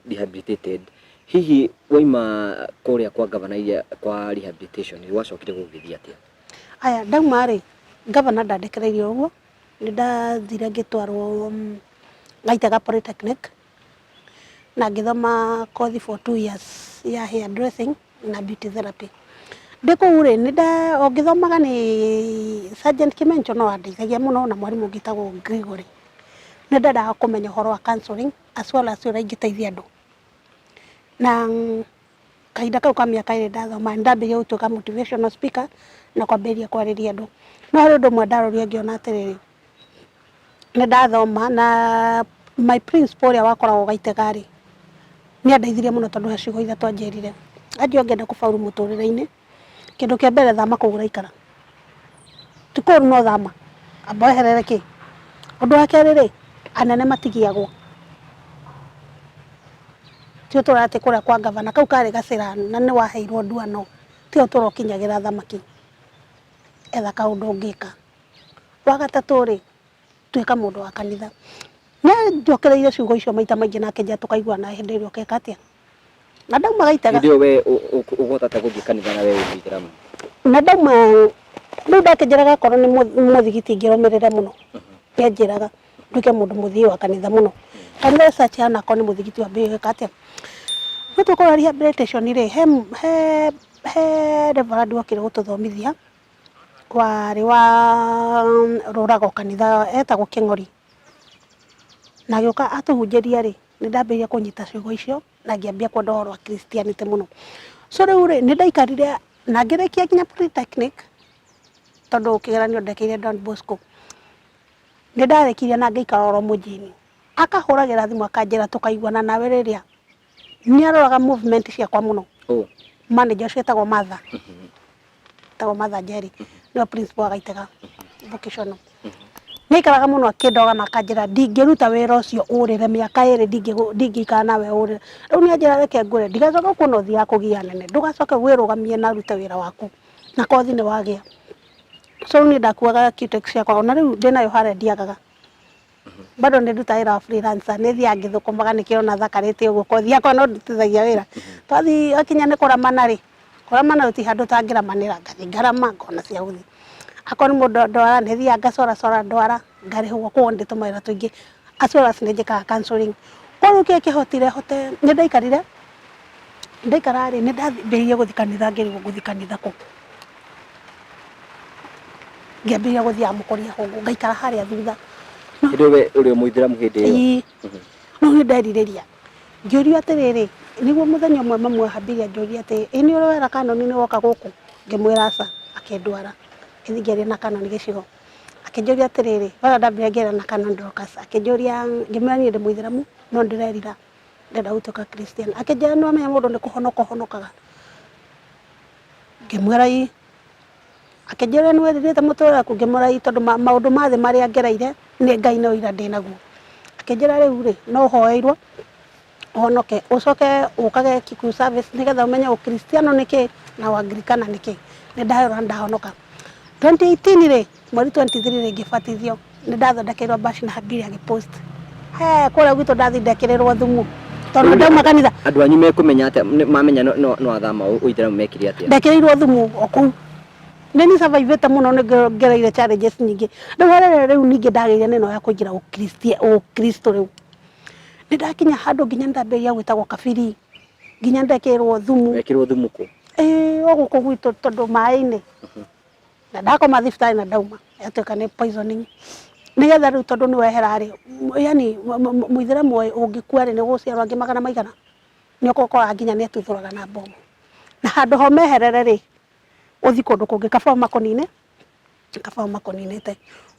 Speaker 2: rehabilitated, hihi waima kũrĩa kwa gavana iria kwa rehabilitation gwacokire gũgĩthiĩ atĩa?
Speaker 1: Aya ndauma rĩ, gavana ndandekereirie ũguo, nĩ ndathire ngĩtwarwo Gaitega Polytechnic na ngĩthoma kothi for 2 years ya hair dressing na beauty therapy. Ndĩ kũu rĩ, o ngĩthomaga nĩ Sergeant Kimencho no andeithagia mũno na mwarimũ ũngĩ wĩtagwo Gregory. Nĩ ndendaga kũmenya ũhoro wa counselling as well as ũrĩa ingĩteithia andũ. Na kahinda kau ka mĩaka ĩrĩ ndathoma nĩ ndambĩrĩirie gũtuĩka motivational speaker na kwambĩrĩria kwarĩria andũ. No harĩ ũndũ ũmwe ndarorire ngĩona atĩrĩrĩ, nĩ ndathoma na my principal ũrĩa wakoragwo Gaitega rĩ, nĩ andeithirie mũno tondũ he ciugo ithatũ anjĩrire. Anjĩrire ũngĩenda kũbauru mũtũrĩre-inĩ, kĩndũ kĩa mbere thama kũu ũraikara. Ti kũru no thama, amba weherere kĩ. Ũndũ wa kerĩ rĩ, anene matigiagwo. Ti ũtũra atĩ kũrĩa kwa gavana, kau karĩ gacĩra na nĩ waheirwo nduano, tiwe ũtũra ũkinyagĩra thamaki. Etha kaũndũ ũngĩka. Wa gatatũ rĩ, tuĩka mũndũ wa kanitha. Nĩanjokereire ciugo icio maita maingĩ na akĩnjĩra tũkaiguana hĩndĩ ĩrĩa ũgeka atĩa. Na ndauma Gaitega.
Speaker 2: Hĩndĩ ĩyo we ũhota atĩa gũthiĩ kanitha na we wĩ mũithĩramu?
Speaker 1: Na ndauma rĩu ndakĩnjĩraga akorwo nĩ mũthigiti ngĩrũmĩrĩre mũno. Nĩanjĩraga nduĩke mũndũ mũthii wa kanitha mũno. Kanitha search onakorwo nĩ mũthigiti wambĩrĩrie gwĩka atĩa. No tũkorwo rehabilitation rĩ, he he he reverend wokire gũtũthomithia warĩ wa Rũrago kanitha etagwo Kĩng'ori. Na agĩũka atũhunjĩria rĩ, nĩ ndambĩrĩirie kũnyita ciugo icio na ngĩambia kwenda ũhoro wa Christianity mũno. So rĩu rĩ, nĩ ndaikarire na ngĩrĩkia nginya polytechnic tondũ kĩgeranio ndekĩire Don Bosco. Nĩ ndarĩkirie na ngĩikara oro mũciĩ-inĩ. Akahũragĩra thimũ akanjĩra tũkaiguana nawe rĩrĩa. Nĩ aroraga movement ciakwa mũno.
Speaker 2: Ũ?
Speaker 1: Manager ũcio etagwo Martha. Etagwo Martha Njeri. Nĩwe principal wa Gaitega Vocational. Nĩ aikaraga mũno akĩndoga na akanjĩra ndingĩruta wĩra ũcio ũrĩre mĩaka ĩrĩ ndingĩikara nawe ũrĩre. Rĩu nĩ anjĩra reke ngwĩre ndigacoke kuona ũthiaga kũgia anene. Ndũgacoke wĩrũgamie na ũrute wĩra waku. Na kothi nĩ wagĩa. So rĩu niĩ ndakuaga cutex ciakwa ona rĩu ndĩnayo harĩa ndiagaga. Bado nĩ ndutaga wĩra wa freelancer, nĩ thiaga ngĩthũkũmaga nĩkĩo ũrona thakarĩte ũguo kothi yakwa no ndutithagia wĩra. Twathiĩ hakinya nĩ kũramana rĩ, kũramana gũtirĩ handũ ũtangĩramanĩra, ngathiĩ ngarama ngona cia gũthiĩ. Akorwo nĩ mũndũ ndwara nĩ thiaga ngacoracora ndwara ngarĩhwo, koguo nĩ ndĩ tũmawĩra tũingĩ as well as nĩ njĩkaga counselling. Koguo rĩu kĩrĩa kĩhotire hote, nĩ ndaikarire, ndaikara rĩ, nĩ ndambĩrĩirie gũthiĩ kanitha ngĩrigwo ngũthiĩ kanitha kũ. Ngĩambĩrĩria gũthiaga mũkũria hũngũ ngaikara harĩa thutha.
Speaker 2: Hĩndĩ ĩyo we ũrĩ o mũithĩramu hĩndĩ ĩyo?
Speaker 1: Ĩĩ. No nĩ nderirĩria. Ngĩũrio atĩrĩrĩ, nĩguo mũthenya ũmwe mamu ahambire anjũria atĩ, ĩ nĩ ũrĩ wera Canon nĩ woka gũkũ? Ngĩmwĩra aca, akĩndwara. Ngĩthiĩ ngĩaria na Canon gĩcigo. Akĩnjũria atĩrĩrĩ, wona ndambire ngĩaria na Canon Dorcas, akĩnjũria, ngĩmwĩra niĩ ndĩ mũithĩramu no nĩndĩrerira ndĩrenda gũtuĩka Christian. Akĩnjĩra nĩ wamenya mũndũ nĩ kũhonoka ũhonokaga. Ngĩmwĩra ĩĩ. Akĩnjĩra nĩ wĩrirĩte mũtũrĩre waku? Ngĩmwĩra ĩĩ tondũ maũndũ ma thĩ marĩa ngereire nĩ Ngai nĩ ũira ndĩnaguo. Akĩnjĩra rĩu rĩ, no ũhoeirwo ũhonoke, ũcoke ũkage Kikuyu service nĩgetha ũmenye ũkristiano nĩ kĩĩ na ũangirikana nĩ kĩĩ. Nĩ ndahoerwo na ndahonoka. 2018 rĩ, mweri 23 rĩ, ngĩbatithio. Nĩ ndathondekeirwo bash na Habili agĩ post. He kũrĩa gwitũ ndathiĩ ndekĩrĩrwo thumu tondũ ndauma kanitha.
Speaker 2: Andũ anyu mekũmenya atĩa mamenya no athama ũithĩramu mekire atĩa?
Speaker 1: Ndekĩrĩirwo thumu o kũu. Nĩ niĩ survive-ĩte mũno nĩ ngereire challenges nyingĩ. Rĩu harĩa rĩu ningĩ ndagĩire nĩ ĩno ya kũingĩra ũkristo rĩu. Nĩ ndakinya handũ nginya nĩ ndambĩrĩria gwĩtagwo kabiri, nginya ndekĩrwo thumu.
Speaker 2: Wekĩrwo thumu kũ?
Speaker 1: Ĩĩ o gũkũ gwitũ tondũ maĩ-inĩ. Na ndakoma thibitarĩ na ndauma yatuĩka nĩ poisoning. Nĩgetha rĩu tondũ nĩ wehera rĩ, yani mũithĩramu ũngĩkua rĩ, nĩ gũgũciarwo angĩ magana maigana? Nĩ ũkoraga nginya nĩ atuthũraga na mbomu. Na handũ ha ũmeherere rĩ, ũthiĩ kũndũ kũngĩ kaba ũmakũnine, kaba ũmakũninĩte.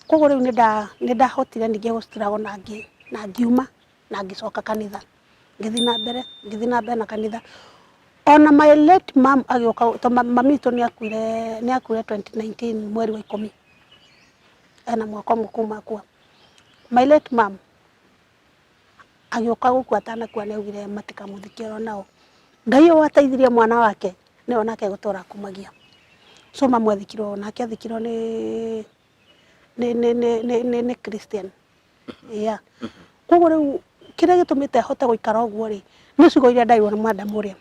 Speaker 1: Koguo rĩu nĩ ndahotire ningĩ gũ struggle na ngiuma na ngĩcoka kanitha. Ngĩthiĩ na mbere, ngĩthiĩ na mbere na kanitha. Ona my late mom agĩũka, tondũ mami witũ nĩ akuire, nĩ akuire 2019 mweri wa ikũmi, ena mwaka ũmwe kuma akua. My late mom agĩũka gũkua atanakua nĩ augire matikamũthike oro nao. Ngai ũyũ wateithirie mwana wake nĩwe onake egũtũra akumagia. So mamu athikirwo, onake athikirwo nĩ nĩ nĩ nĩ nĩ nĩ nĩ Christian. Yeah. Koguo rĩu kĩrĩa gĩtũmĩte hote gũikara ũguo rĩ, nĩ ciugo iria ndairwo nĩ madam ũrĩa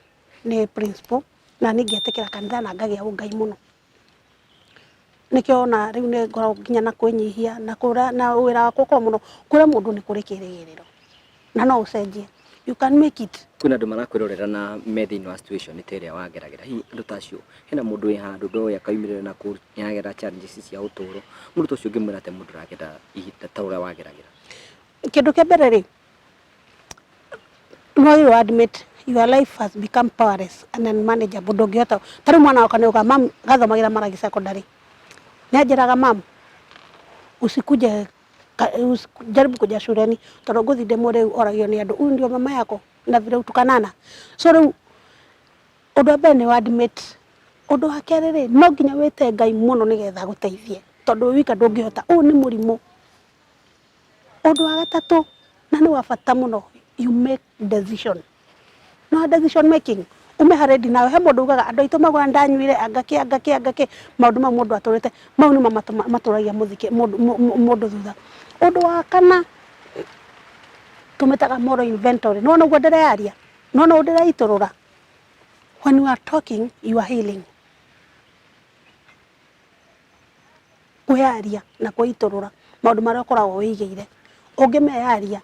Speaker 1: nĩ principal, na niĩ ngetĩkĩra kanitha na ngagĩa ũngai mũno. Nĩkĩo ona rĩu nĩ ngoragwo nginya na kwĩnyihia na kũra na wĩra wakwa ũkoragwo mũno kwĩra mũndũ nĩ kũrĩ kĩrĩgĩrĩro na no ũcenjie. You can make it.
Speaker 2: Kwĩna andũ marakwĩrorera na me thĩinĩ wa situation ta ĩrĩa wageragĩra, hihi andũ ta acio, hena mũndũ wĩ handũ ndoĩ akaumĩrĩra na kũu nĩaragera challenges cia ũtũro, mũndũ ta ũcio ũngĩmwĩra atĩa mũndũ ũragera ihinda ta ũrĩa wageragĩra?
Speaker 1: Kĩndũ kĩa mbere rĩ, no you admit your life has become powerless and unmanageable ndũngĩhota, ta rĩu mwana wakwa nĩauga mum, gathomagĩra Maragi secondary, nĩanjĩraga mum usikuje jaribu kuja shuleni tondũ ngũthiĩ ndĩ mũrĩu oragio nĩ andũ huyu ndio mama yako na vile utukanana. So rĩu ũndũ wa mbere nĩ admit, ũndũ wa kerĩ rĩ, no nginya wĩte Ngai mũno nĩgetha agũteithie tondũ wĩ wika ndũngĩhota, ũyũ nĩ mũrimũ. Ũndũ wa gatatũ na nĩ wa bata mũno, you make decision. No decision making, ume harĩ ndinayo. He mũndũ ugaga andũ aitũ maugaga ndanyuire anga kĩ anga kĩ anga kĩ, maũndũ mau mũndũ atũrĩte, mau nĩmo matũragia mũndũ thutha. Ũndũ wa kana, Tũmĩtaga moral inventory. Nĩwona ũguo ndĩreyaria? Nĩwona ũguo ndĩreitũrũra? When you are talking, you are healing. Kwĩyaria na kwĩitũrũra maũndũ marĩa ũkoragwo wĩigĩire, ũngĩmeyaria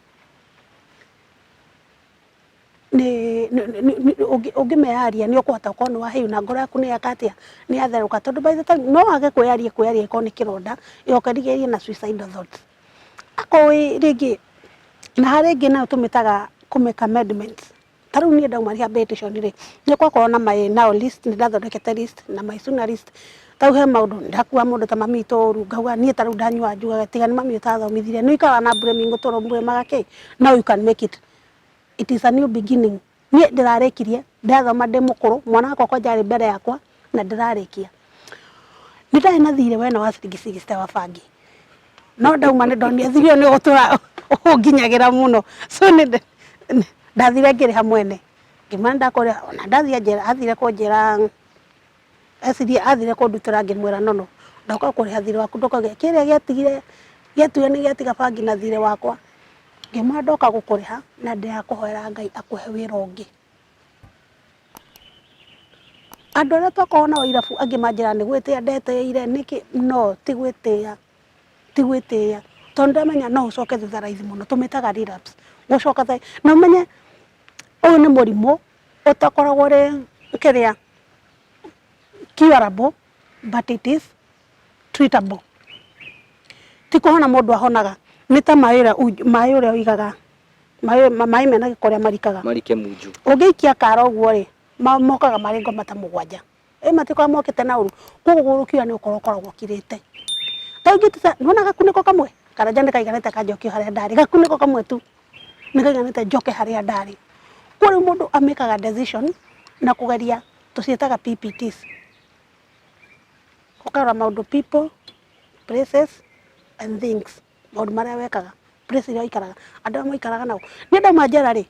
Speaker 1: nĩ ũngĩmeyaria nĩ ũkũhota gũkorwo nĩ wa heal na ngoro yaku nĩ yeka atĩa, nĩ yatherũka. Tondũ by the time no wage kwĩyaria kwĩyaria ĩkorwo nĩ kĩronda, ĩgoka ĩrigĩrĩrie na suicidal thoughts. Akorwo wĩ rĩngĩ, na harĩ ĩngĩ nayo tũmĩtaga kũ make amendments. Ta rĩu niĩ ndauma rehabilitation rĩ, nĩ gwakorwo na my now list, nĩ ndathondekete list na my sooner list. Ta rĩu he maũndũ ndakua mũndũ ta mami witũ ũru, ngauga niĩ ta rĩu ndanyua njugaga tiga nĩ mami ũtathomithirie. Nĩ ũikaraga na blaming ũtũra ũmburĩmaga kĩ, now you can make it. It is a new beginning. Niĩ ndĩrarĩkirie, ndĩrathoma ndĩ mũkũrũ, mwana wakwa kwanja arĩ mbere yakwa na ndĩrarĩkia. Nĩ ndarĩ na thirĩ wena wa ciringi 60 wa bangi. No ndauma nĩ ndonire thirĩ ũyũ nĩ ũgũtũra ũnginyagĩra mũno. So nĩ ndathire ngĩrĩha mwene. Ngĩmwĩra nĩ ndakũrĩha, ona ndathiĩ anjĩra athire kũnjĩra eciria athire kũndutĩra ngĩmwĩra no no, ndoka kũrĩha thirĩ waku ndũkagĩe kĩrĩa gĩatigire gĩatuire nĩ gĩatiga bangi na thirĩ wakwa. Ngĩmwĩra ndoka gũkũrĩha na ndĩrakũhoera Ngai akũhe wĩra ũngĩ. Andũ arĩa twakoragwo nao irabu angĩ manjĩraga nĩ gwĩtĩa ndetĩire nĩkĩ, no ti gwĩtĩa, ti gwĩtĩa tondũ ndamenya no ũcoke thutha raithi mũno, tũmĩtaga relapse, gũcoka thutha na ũmenye ũyũ nĩ mũrimũ ũtakoragwo ũrĩ kĩrĩa curable but it is treatable. Ti kũhona mũndũ ahonaga, nĩ ta maĩ maĩ ũrĩa ũigaga, maĩ mena gĩko ũrĩa marikaga.
Speaker 2: Marike munju.
Speaker 1: Ũngĩikia kara ũguo rĩ, mokaga marĩ ngoma ta mũgwanja. Ĩ matikoragwo mokĩte na ũru. Koguo gũkira nĩ gũkorwo ũkoragwo ũkirĩte. Ta rĩu ingĩtuta, nĩwona gakunĩko kamwe, karanja nĩ kaiganĩte kanjokie harĩa ndarĩ, gakunĩko kamwe tu nĩ kaiganĩte njoke harĩa ndarĩ. Koguo rĩu mũndũ amĩkaga decision na kũgeria tũciĩtaga PPTs. Ũkarora maũndũ people, places and things, maũndũ marĩa wekaga, place iria waikaraga, andũ arĩa mwaikaraga nao. Niĩ ndauma njera rĩ,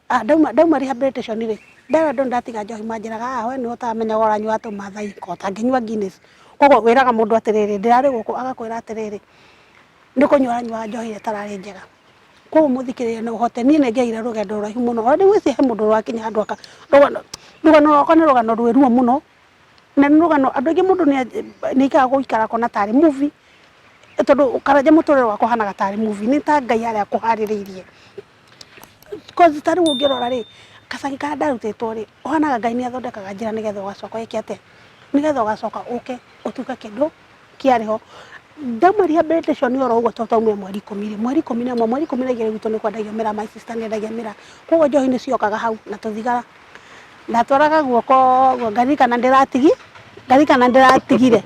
Speaker 1: ndauma rehabilitation rĩ, ndera andũ nĩndatiga njohi manjĩraga ah we nĩwe ũtaramenyaga ũranyua tũmathai ũtangĩnyua Guinness. Koguo wĩraga mũndũ atĩrĩrĩ, ndĩrarĩ gũkũ agakwĩra atĩrĩrĩ, nĩ kũnyua ũranyuaga njohi ĩrĩa ĩtararĩ njega. Koguo mũthikĩrĩria no ũhote, niĩ nĩ ngereire rũgendo rũraihu mũno, ona ndigwĩciria he mũndũ ũrakinya handũ aka, rũgano rwakwa nĩ rũgano rwĩ ruo mũno, na nĩ rũgano andũ aingĩ mũndũ nĩ aikaraga gũikara akona tarĩ movie, tondũ Karanja mũtũrĩre wakwa ũhanaga tarĩ movie, nĩ ta Ngai harĩa akũharĩrĩirie. Cause ta rĩu ũngĩrora rĩ, gacagi karĩa ndarutĩtwo rĩ, ũhanaga Ngai nĩ athondekaga njĩra nĩgetha ũgacoka wĩke atĩa, nĩgetha ũgacoka ũke ũtuĩke kĩndũ kĩarĩ ho. Ndauma rehabilitation oro ũguo tondũ twaumire mweri ikũmi rĩ, mweri 11, mweri 12 gwitũ nĩ kwendagio mĩraa, my sister nĩ endagia mĩraa, koguo njohi nĩ ciokaga hau na tũthigara. Ndatwaraga guoko ũguo ngaririkana ndĩratigi, ngaririkana ndĩratigire.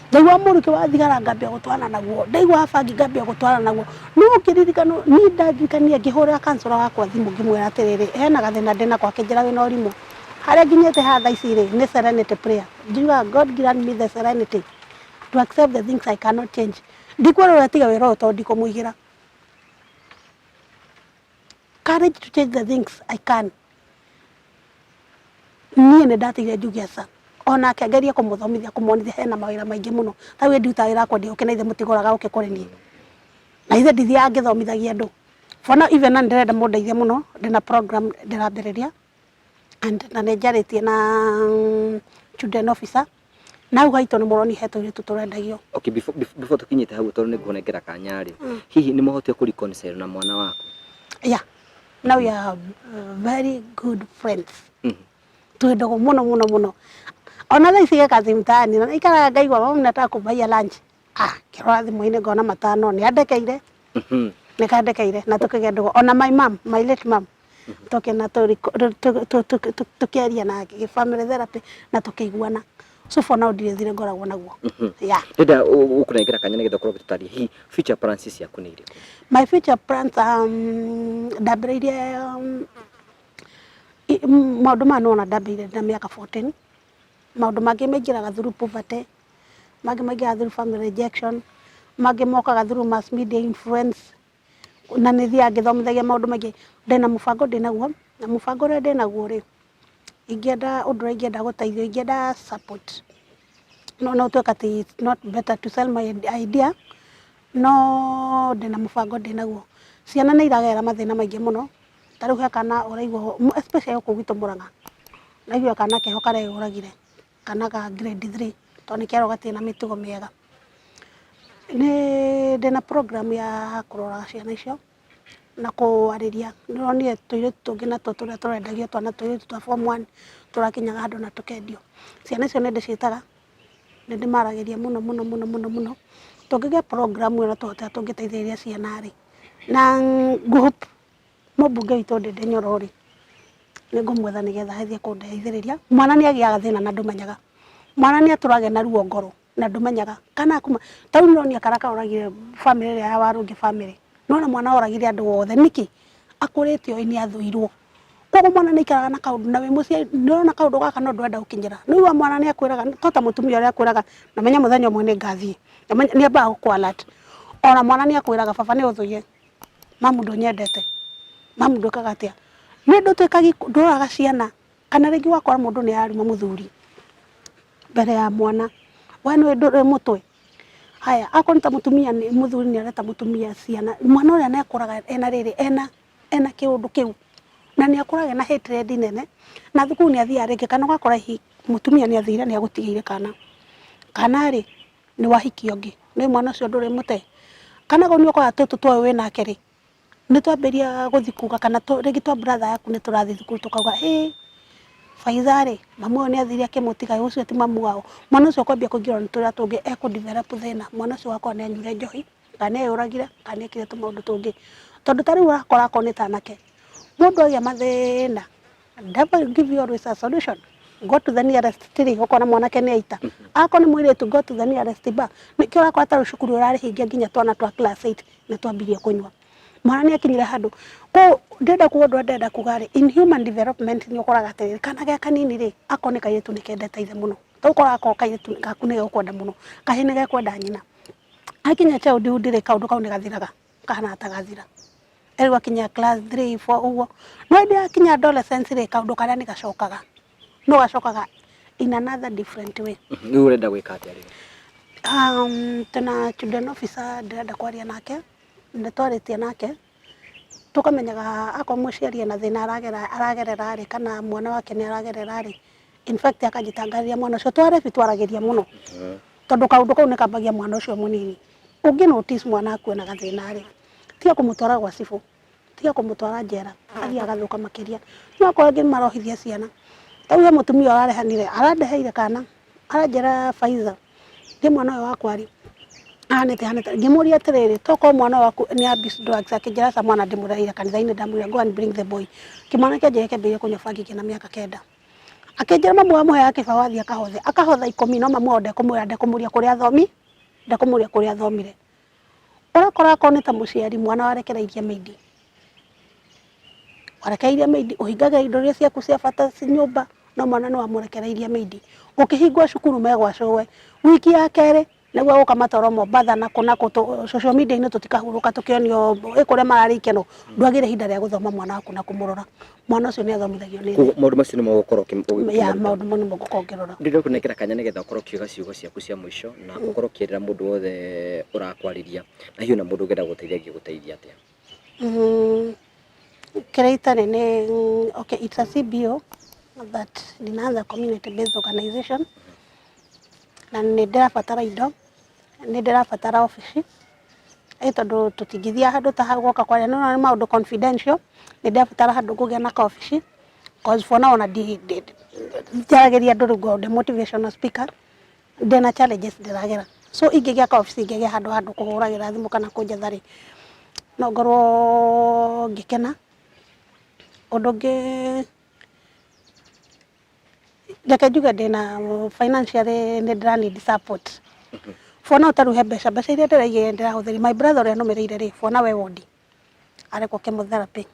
Speaker 1: Ndaigua mũrukĩ wa thigara ngambia gũtwarana naguo, ndaigua wa bangi ngambia gũtwarana naguo. No ngĩririkana, niĩ ndandirikania ngĩhũrĩra counsellor wakwa thimũ ngĩmwĩra atĩrĩrĩ, hena gathĩna ndĩnako akĩnjĩra wĩna ũrimũ. Harĩa nginyĩte haha thaa ici rĩ, nĩ serenity prayer. Njugaga God grant me the serenity to accept the things I cannot change. Ndikwĩrwo ũrĩa tiga wĩra ũyũ tondũ ndikũmũigĩra. Courage to change the things I can. Niĩ nĩ ndatigire njuge aca. Onake ngerie kũmũthomithia kũmwonithia hena mawĩra maingĩ mũno. Ta rĩu ndirutaga wĩra wa kwendia ũkĩ na ithe mũtigũraga ũkĩ kũrĩ niĩ. Na ithe ndithiaga ngĩthomithagia andũ. For now even na nĩ ndĩrenda mũndeithie mũno, ndĩna program ndĩrambĩrĩria and na nĩ njarĩtie na children officer. Na hau haitũ nĩ mũroni he tũirĩtu tũrendagio.
Speaker 2: Okay, before tũkinyĩte hau tondũ nĩ ngũnengera kanya rĩ, hihi nĩ mũhotire kũ reconcile na mwana waku?
Speaker 1: Yeah. Now we are very good friends. Twĩ ndũgũ mũno mũno mũno. Ona thaa ici ge kazi mtaani na ikaraga ngaigua mama nataka kũmbaia lunch. Ah, ngĩrora thimũ-inĩ ngona matano nĩ andekeire. Nĩ kandekeire na tũkĩgĩa ndũgũ. Ona my mom, my late mom, tũkĩna tũkĩaria nake family therapy na tũkĩiguana. So for now ndirĩ thirĩ ngoragwo naguo. Yeah.
Speaker 2: Ndĩrenda gũkũnengera kanya nĩgetha ũkorwo ũgĩtũtarĩria hihi future plans ciaku nĩ irĩkũ?
Speaker 1: My future plans ndambĩrĩirie maũndũ maya nĩwona ndambĩrĩirie ndĩna mĩaka 14. Maũndũ mangĩ maingĩraga through poverty, mangĩ maingĩraga through family rejection, mangĩ mokaga through mass media influence, na nĩ thiaga ngĩthomithagia maũndũ maingĩ. Ndĩna mũbango ndĩnaguo, na mũbango ũrĩa ndĩnaguo rĩ, ingĩenda ũndũ ũrĩa ingĩenda gũteithio, ingĩenda support. No no tuĩka atĩ it's not better to sell my idea, no ndĩna mũbango ndĩnaguo. Ciana nĩ iragerera mathĩna maingĩ mũno, ta rĩu he kana ũraigua, especially gũkũ gwitũ Mũrang'a, ũraigua kana keho kareyũragire, kana ga grade 3, tondũ nĩ kerwo gatirĩ na mĩtugo mĩega. Nĩ ndĩna program ya kũroraga ciana icio na kũarĩria. Nĩ ũronire tũirĩtu tũngĩ natuo tũrĩa tũrendagio twana tũirĩtu twa form 1 tũrakinyaga handũ na tũkendio. Ciana icio nĩ ndĩciĩtaga, nĩ ndĩmaragĩria mũno mũno mũno mũno mũno. Tũngĩgĩa program ĩyo na tũhote ũrĩa tũngĩteithĩrĩria ciana rĩ, na ngũ hope mũmbunge witũ Ndĩndĩ Nyoro rĩ, nĩ ngũmwetha nĩgetha athiĩ kũndeithĩrĩria. Mwana nĩ agĩaga thĩna na ndũmenyaga. Mwana nĩ atũraga ena ruo ngoro na ndũmenyaga. Kana kuma, ta rĩu nĩ ũronire karĩa karoragire bamĩrĩ ĩrĩa ya Warũngĩ bamĩrĩ. Nĩ wona mwana oragire andũ othe, nĩkĩ? Akũrĩte oĩ nĩ athũirwo. Koguo mwana nĩ aikaraga na kaũndũ na wĩ mũciari nĩ ũrona kaũndũ gaka no ndũrenda gũkinyĩra. Nĩ ũiguaga mwana nĩ akwĩraga, to ta mũtumia ũrĩa akwĩraga, na ũmenye mũthenya ũmwe nĩ ngathiĩ. Nĩ ambaga gũkũ alert. Ona mwana nĩ akwĩraga baba nĩ ũthũire, mamu ndũnyendete, mamu ndwĩkaga atĩa. Nĩ ndũtuĩkaga ndũroraga ciana kana rĩngĩ ũgakora mũndũ nĩ araruma mũthuri mbere ya mwana. We nĩũĩ ndũrĩ mũtwe. Haya, akorwo nĩ ta mũtumia mũthuri nĩ areta mũtumia ciana, mwana ũrĩa nĩ akũraga ena rĩrĩ, ena ena kĩũndũ kĩu na nĩ akũraga ena hatred nene na thukuru nĩ athiaga rĩngĩ kana ũgakora hihi mũtumia nĩ athire nĩ agũtigĩire kana, kana rĩ nĩ wahikia ũngĩ nĩ mwana ũcio ndũrĩ mũte, kana kau nĩ ũkoraga tũtũ twoĩ wĩnake rĩ nĩ twambĩrĩria gũthiĩ kuga kana rĩngĩ twa brother yaku nĩ tũrathiĩ thukuru tũkauga hĩ Faiza rĩ mamu ũyũ nĩ athire akĩmũtiga ũcio ti mamu wao, mwana ũcio akwambia kũingĩrwo nĩ tũrĩa tũngĩ ekũ develop thĩna, mwana ũcio ũgakora nĩ anyuire njohi kana nĩ eyũragire kana nĩ ekire tũmaũndũ tũngĩ. Tondũ ta rĩu ũrakora akorwo nĩ ta anake, mũndũ agĩa mathĩna, devil will give you always a solution. Go to the nearest tree, ũkona mwanake nĩ aita. Akorwo nĩ mũirĩtu, go to the nearest bar. Nĩkĩo ũrakora ta rĩu cukuru ũrarĩhingia nginya twana twa class 8 nĩ twambirie kũnyua. Mwana nĩ akinyire handũ, koguo ndĩrenda kuga ũndũ ũrĩa ndĩrenda kuga rĩ, in human development nĩ ũkoraga atĩrĩrĩ, kana ge kanini rĩ, akorwo nĩ kairĩtu nĩ kendete ithe mũno. Ta rĩu ũkoraga akorwo kairĩtu gaku nĩ gegũkwenda mũno, kahĩĩ nĩ gekwenda nyina. Akinya childhood rĩ, kaũndũ kau nĩ gathiraga, kahana ta gathira. Rĩu akinya class 3, 4 ũguo, no hĩndĩ yakinya adolescence rĩ, kaũndũ karĩa nĩ gacokaga. No gacokaga in another different way.
Speaker 2: Rĩu ũrenda gwĩka atĩa rĩu?
Speaker 1: Twĩna children officer ndĩrenda kwaria nake, nĩ twarĩtie nake, tũkamenyaga akorwo mũciari ena thĩna aragerera rĩ, kana mwana wake nĩ aragerera rĩ, in fact akanjĩtangarĩria mwana ũcio. Twarebi twaragĩria mũno, tondũ kaũndũ kau nĩ kambagia mwana ũcio mũnini. Ũngĩ notice mwana waku ena gathĩna rĩ, tiga kũmũtwara gwa cibũ, tiga kũmũtwara njera, athiĩ agathũka makĩria. No akorwo angĩ nĩ marohithia ciana. Ta rĩu he mũtumia ũrarehanire, arandeheire kana, aranjĩra Faiza, niĩ mwana ũyũ wakwa rĩ, ahanĩte ahanĩte. Ngĩmũria atĩrĩrĩ, tokorwo mwana ũyũ waku nĩ abuse drugs, akĩnjĩra aca mwana ndĩmũreheire kanitha-inĩ ndamwĩra go and bring the boy. Kĩmwana kĩanjĩrire kĩambĩrĩria kũnyua bangi kĩna mĩaka 9. Akĩnjĩra mamu amũheaga kĩbaũ athiĩ akahothe, akahotha 10 no mamu wao ndekũmwĩra ndekũmũria kũrĩa athomi, ndekũmũria kũrĩa athomire. Ũrakora akorwo nĩ ta mũciari mwana warekereirie maid, warekereirie maid, ũhingaga indo iria ciaku cia bata nyũmba, no mwana nĩ wamũrekereirie maid. Gũkĩhingwo cukuru me gwa cũwe, wiki ya kerĩ nĩguo egũka matwarwo Mombatha na kũ na kũ, social media-inĩ tũtikahurũka tũkĩonio ĩ kũrĩa mararĩ ikeno, ndwagĩire ihinda rĩa gũthoma mwana waku na kũmũrora. Mwana ũcio nĩ athomithagio nĩ
Speaker 2: Koguo maũndũ macio nĩmo ũgũkorwo
Speaker 1: ya ũkĩmaruta. Maũndũ mau nĩmo ngũkorwo ngĩrora.
Speaker 2: Ndĩrenda gũkũnengera kanya nĩgetha ũkorwo ũkiuga ciugo ciaku cia mũico na ũkorwo ũkĩrĩra mũndũ wothe ũrakwarĩria na hihi ona mũndũ ũngĩenda gũgũteithia angĩgũteithia atĩa?
Speaker 1: Kĩrĩa itarĩ nĩ, okay, it's a CBO that ninaanza, community based organization, na nĩ ndĩrabatara indo, nĩ ndĩrabatara obici ĩ tondũ tũtingĩthiĩ handũ ta hau goka kwaria, no nĩ maũndũ confidential. Nĩ ndĩrabatara handũ ngũgĩa na kaobici, cause for now ona njarageria andũ rĩu ngorwo ndĩ motivational speaker, ndĩna challenges ndĩragera, so ingĩgĩa kaobici, ingĩgĩa handũ kũhũragĩra thimũ kana kũnjetha rĩ, no ngorwo ngĩkena. Ũndũ ũngĩ, reke njuge ndĩna financially nĩ ndĩra need support. For now ta rĩu he mbeca iria ndĩraigire ndĩrahũthĩria my brother ũrĩa nũmĩrĩire rĩ, for now e wodi arekwo chemotherapy,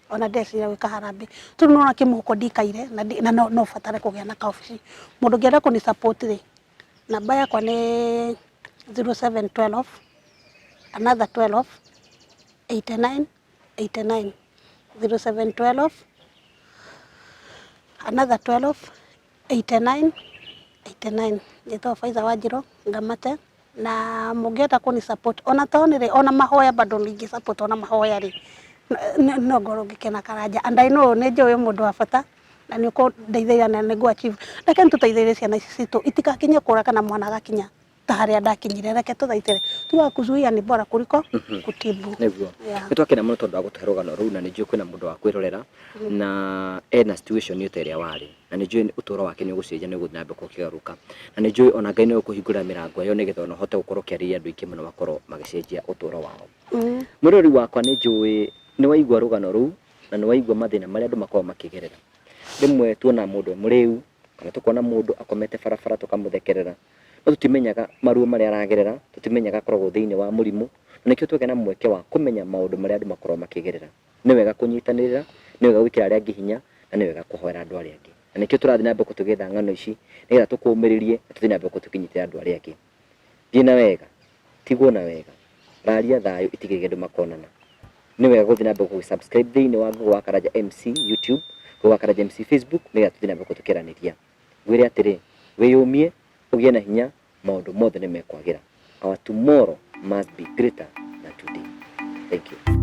Speaker 1: ona ndĩreciria gwĩka harambee. Rĩu nĩwona kĩmũhuko ndikaire na no batare kũgĩa na kaobici. Mũndũ ũngĩenda kũni support rĩ, namba yakwa nĩ 0712 another 12 89 89, 0712 another 12 89 89. Njĩtagwo Faiza Wanjirũ Ngamate. Na mũngĩhota kũni support ona to nĩ rĩ, ona mahoya bado ningĩ support ona mahoya rĩ, no ngorwo ngĩkena Karanja. And I know nĩ njũĩ wĩ mũndũ wa bata na nĩ ũkũndeithĩrĩria na nĩ ngũ achieve. Reke tũteithĩrĩrie ciana ici citũ itikakinye kũra kana mwana agakinya ta harĩa ndakinyire. Reke tũthaitĩre. Tugaga kuzuia ni bora kuliko kutibu.
Speaker 2: Nĩguo.
Speaker 1: Yeah.
Speaker 2: Nĩ twakena mũno tondũ wa gũtũhe rũgano rũu na nĩ njũĩ kwĩna mũndũ wa kwĩrorera na ena situation ĩyo ta ĩrĩa warĩ na nĩ njũĩ ũtũro wake nĩ ũgũcenjia, nĩ ũgũthiĩ na mbere ũkĩgarũrũka, na nĩ njũĩ ona Ngai nĩ ũkũhingũra mĩrango ĩyo nĩgetha ona ũhote gũkorwo ũkĩarĩria andũ aingĩ mũno makorwo magĩcenjia ũtũro wao. Mwĩroreri wakwa, nĩ njũĩ nĩ waigua rũgano rũu na nĩ waigua mathĩna marĩa andũ makoragwo makĩgerera. Rĩmwe tuona mũndũ e mũrĩu kana tũkona mũndũ akomete barabara tũkamũthekerera, no tũtimenyaga maruo marĩa aragerera, tũtimenyaga akoragwo thĩinĩ wa mũrimũ, na nĩkĩo twagĩa na mweke wa kũmenya maũndũ marĩa andũ makoragwo makĩgerera. Nĩ wega kũnyitanĩrĩra, nĩ wega gwĩkĩra arĩa angĩ hinya, na nĩ wega kũhoera andũ arĩa angĩ. Na nĩkĩo tũrathiĩ na mbere tũgĩetha ng'ano ici nĩgetha tũkũmĩrĩrie na tũthiĩ na mbere tũkĩnyitĩra andũ arĩa angĩ. Thiĩ na wega, tigwo na wega, raria thayũ itigĩrĩre andũ makonana. Nĩ wega gũthiĩ na mbere gũ subscribe thĩinĩ wa Google wa Karanja MC YouTube, Google wa Karanja MC Facebook, nĩgetha tũthiĩ na mbere tũkĩaranĩria. Ngwĩre atĩrĩ, wĩyũmie, ũgĩe na hinya, maũndũ mothe nĩ mekwagĩra. Our tomorrow must be greater than today. Thank you.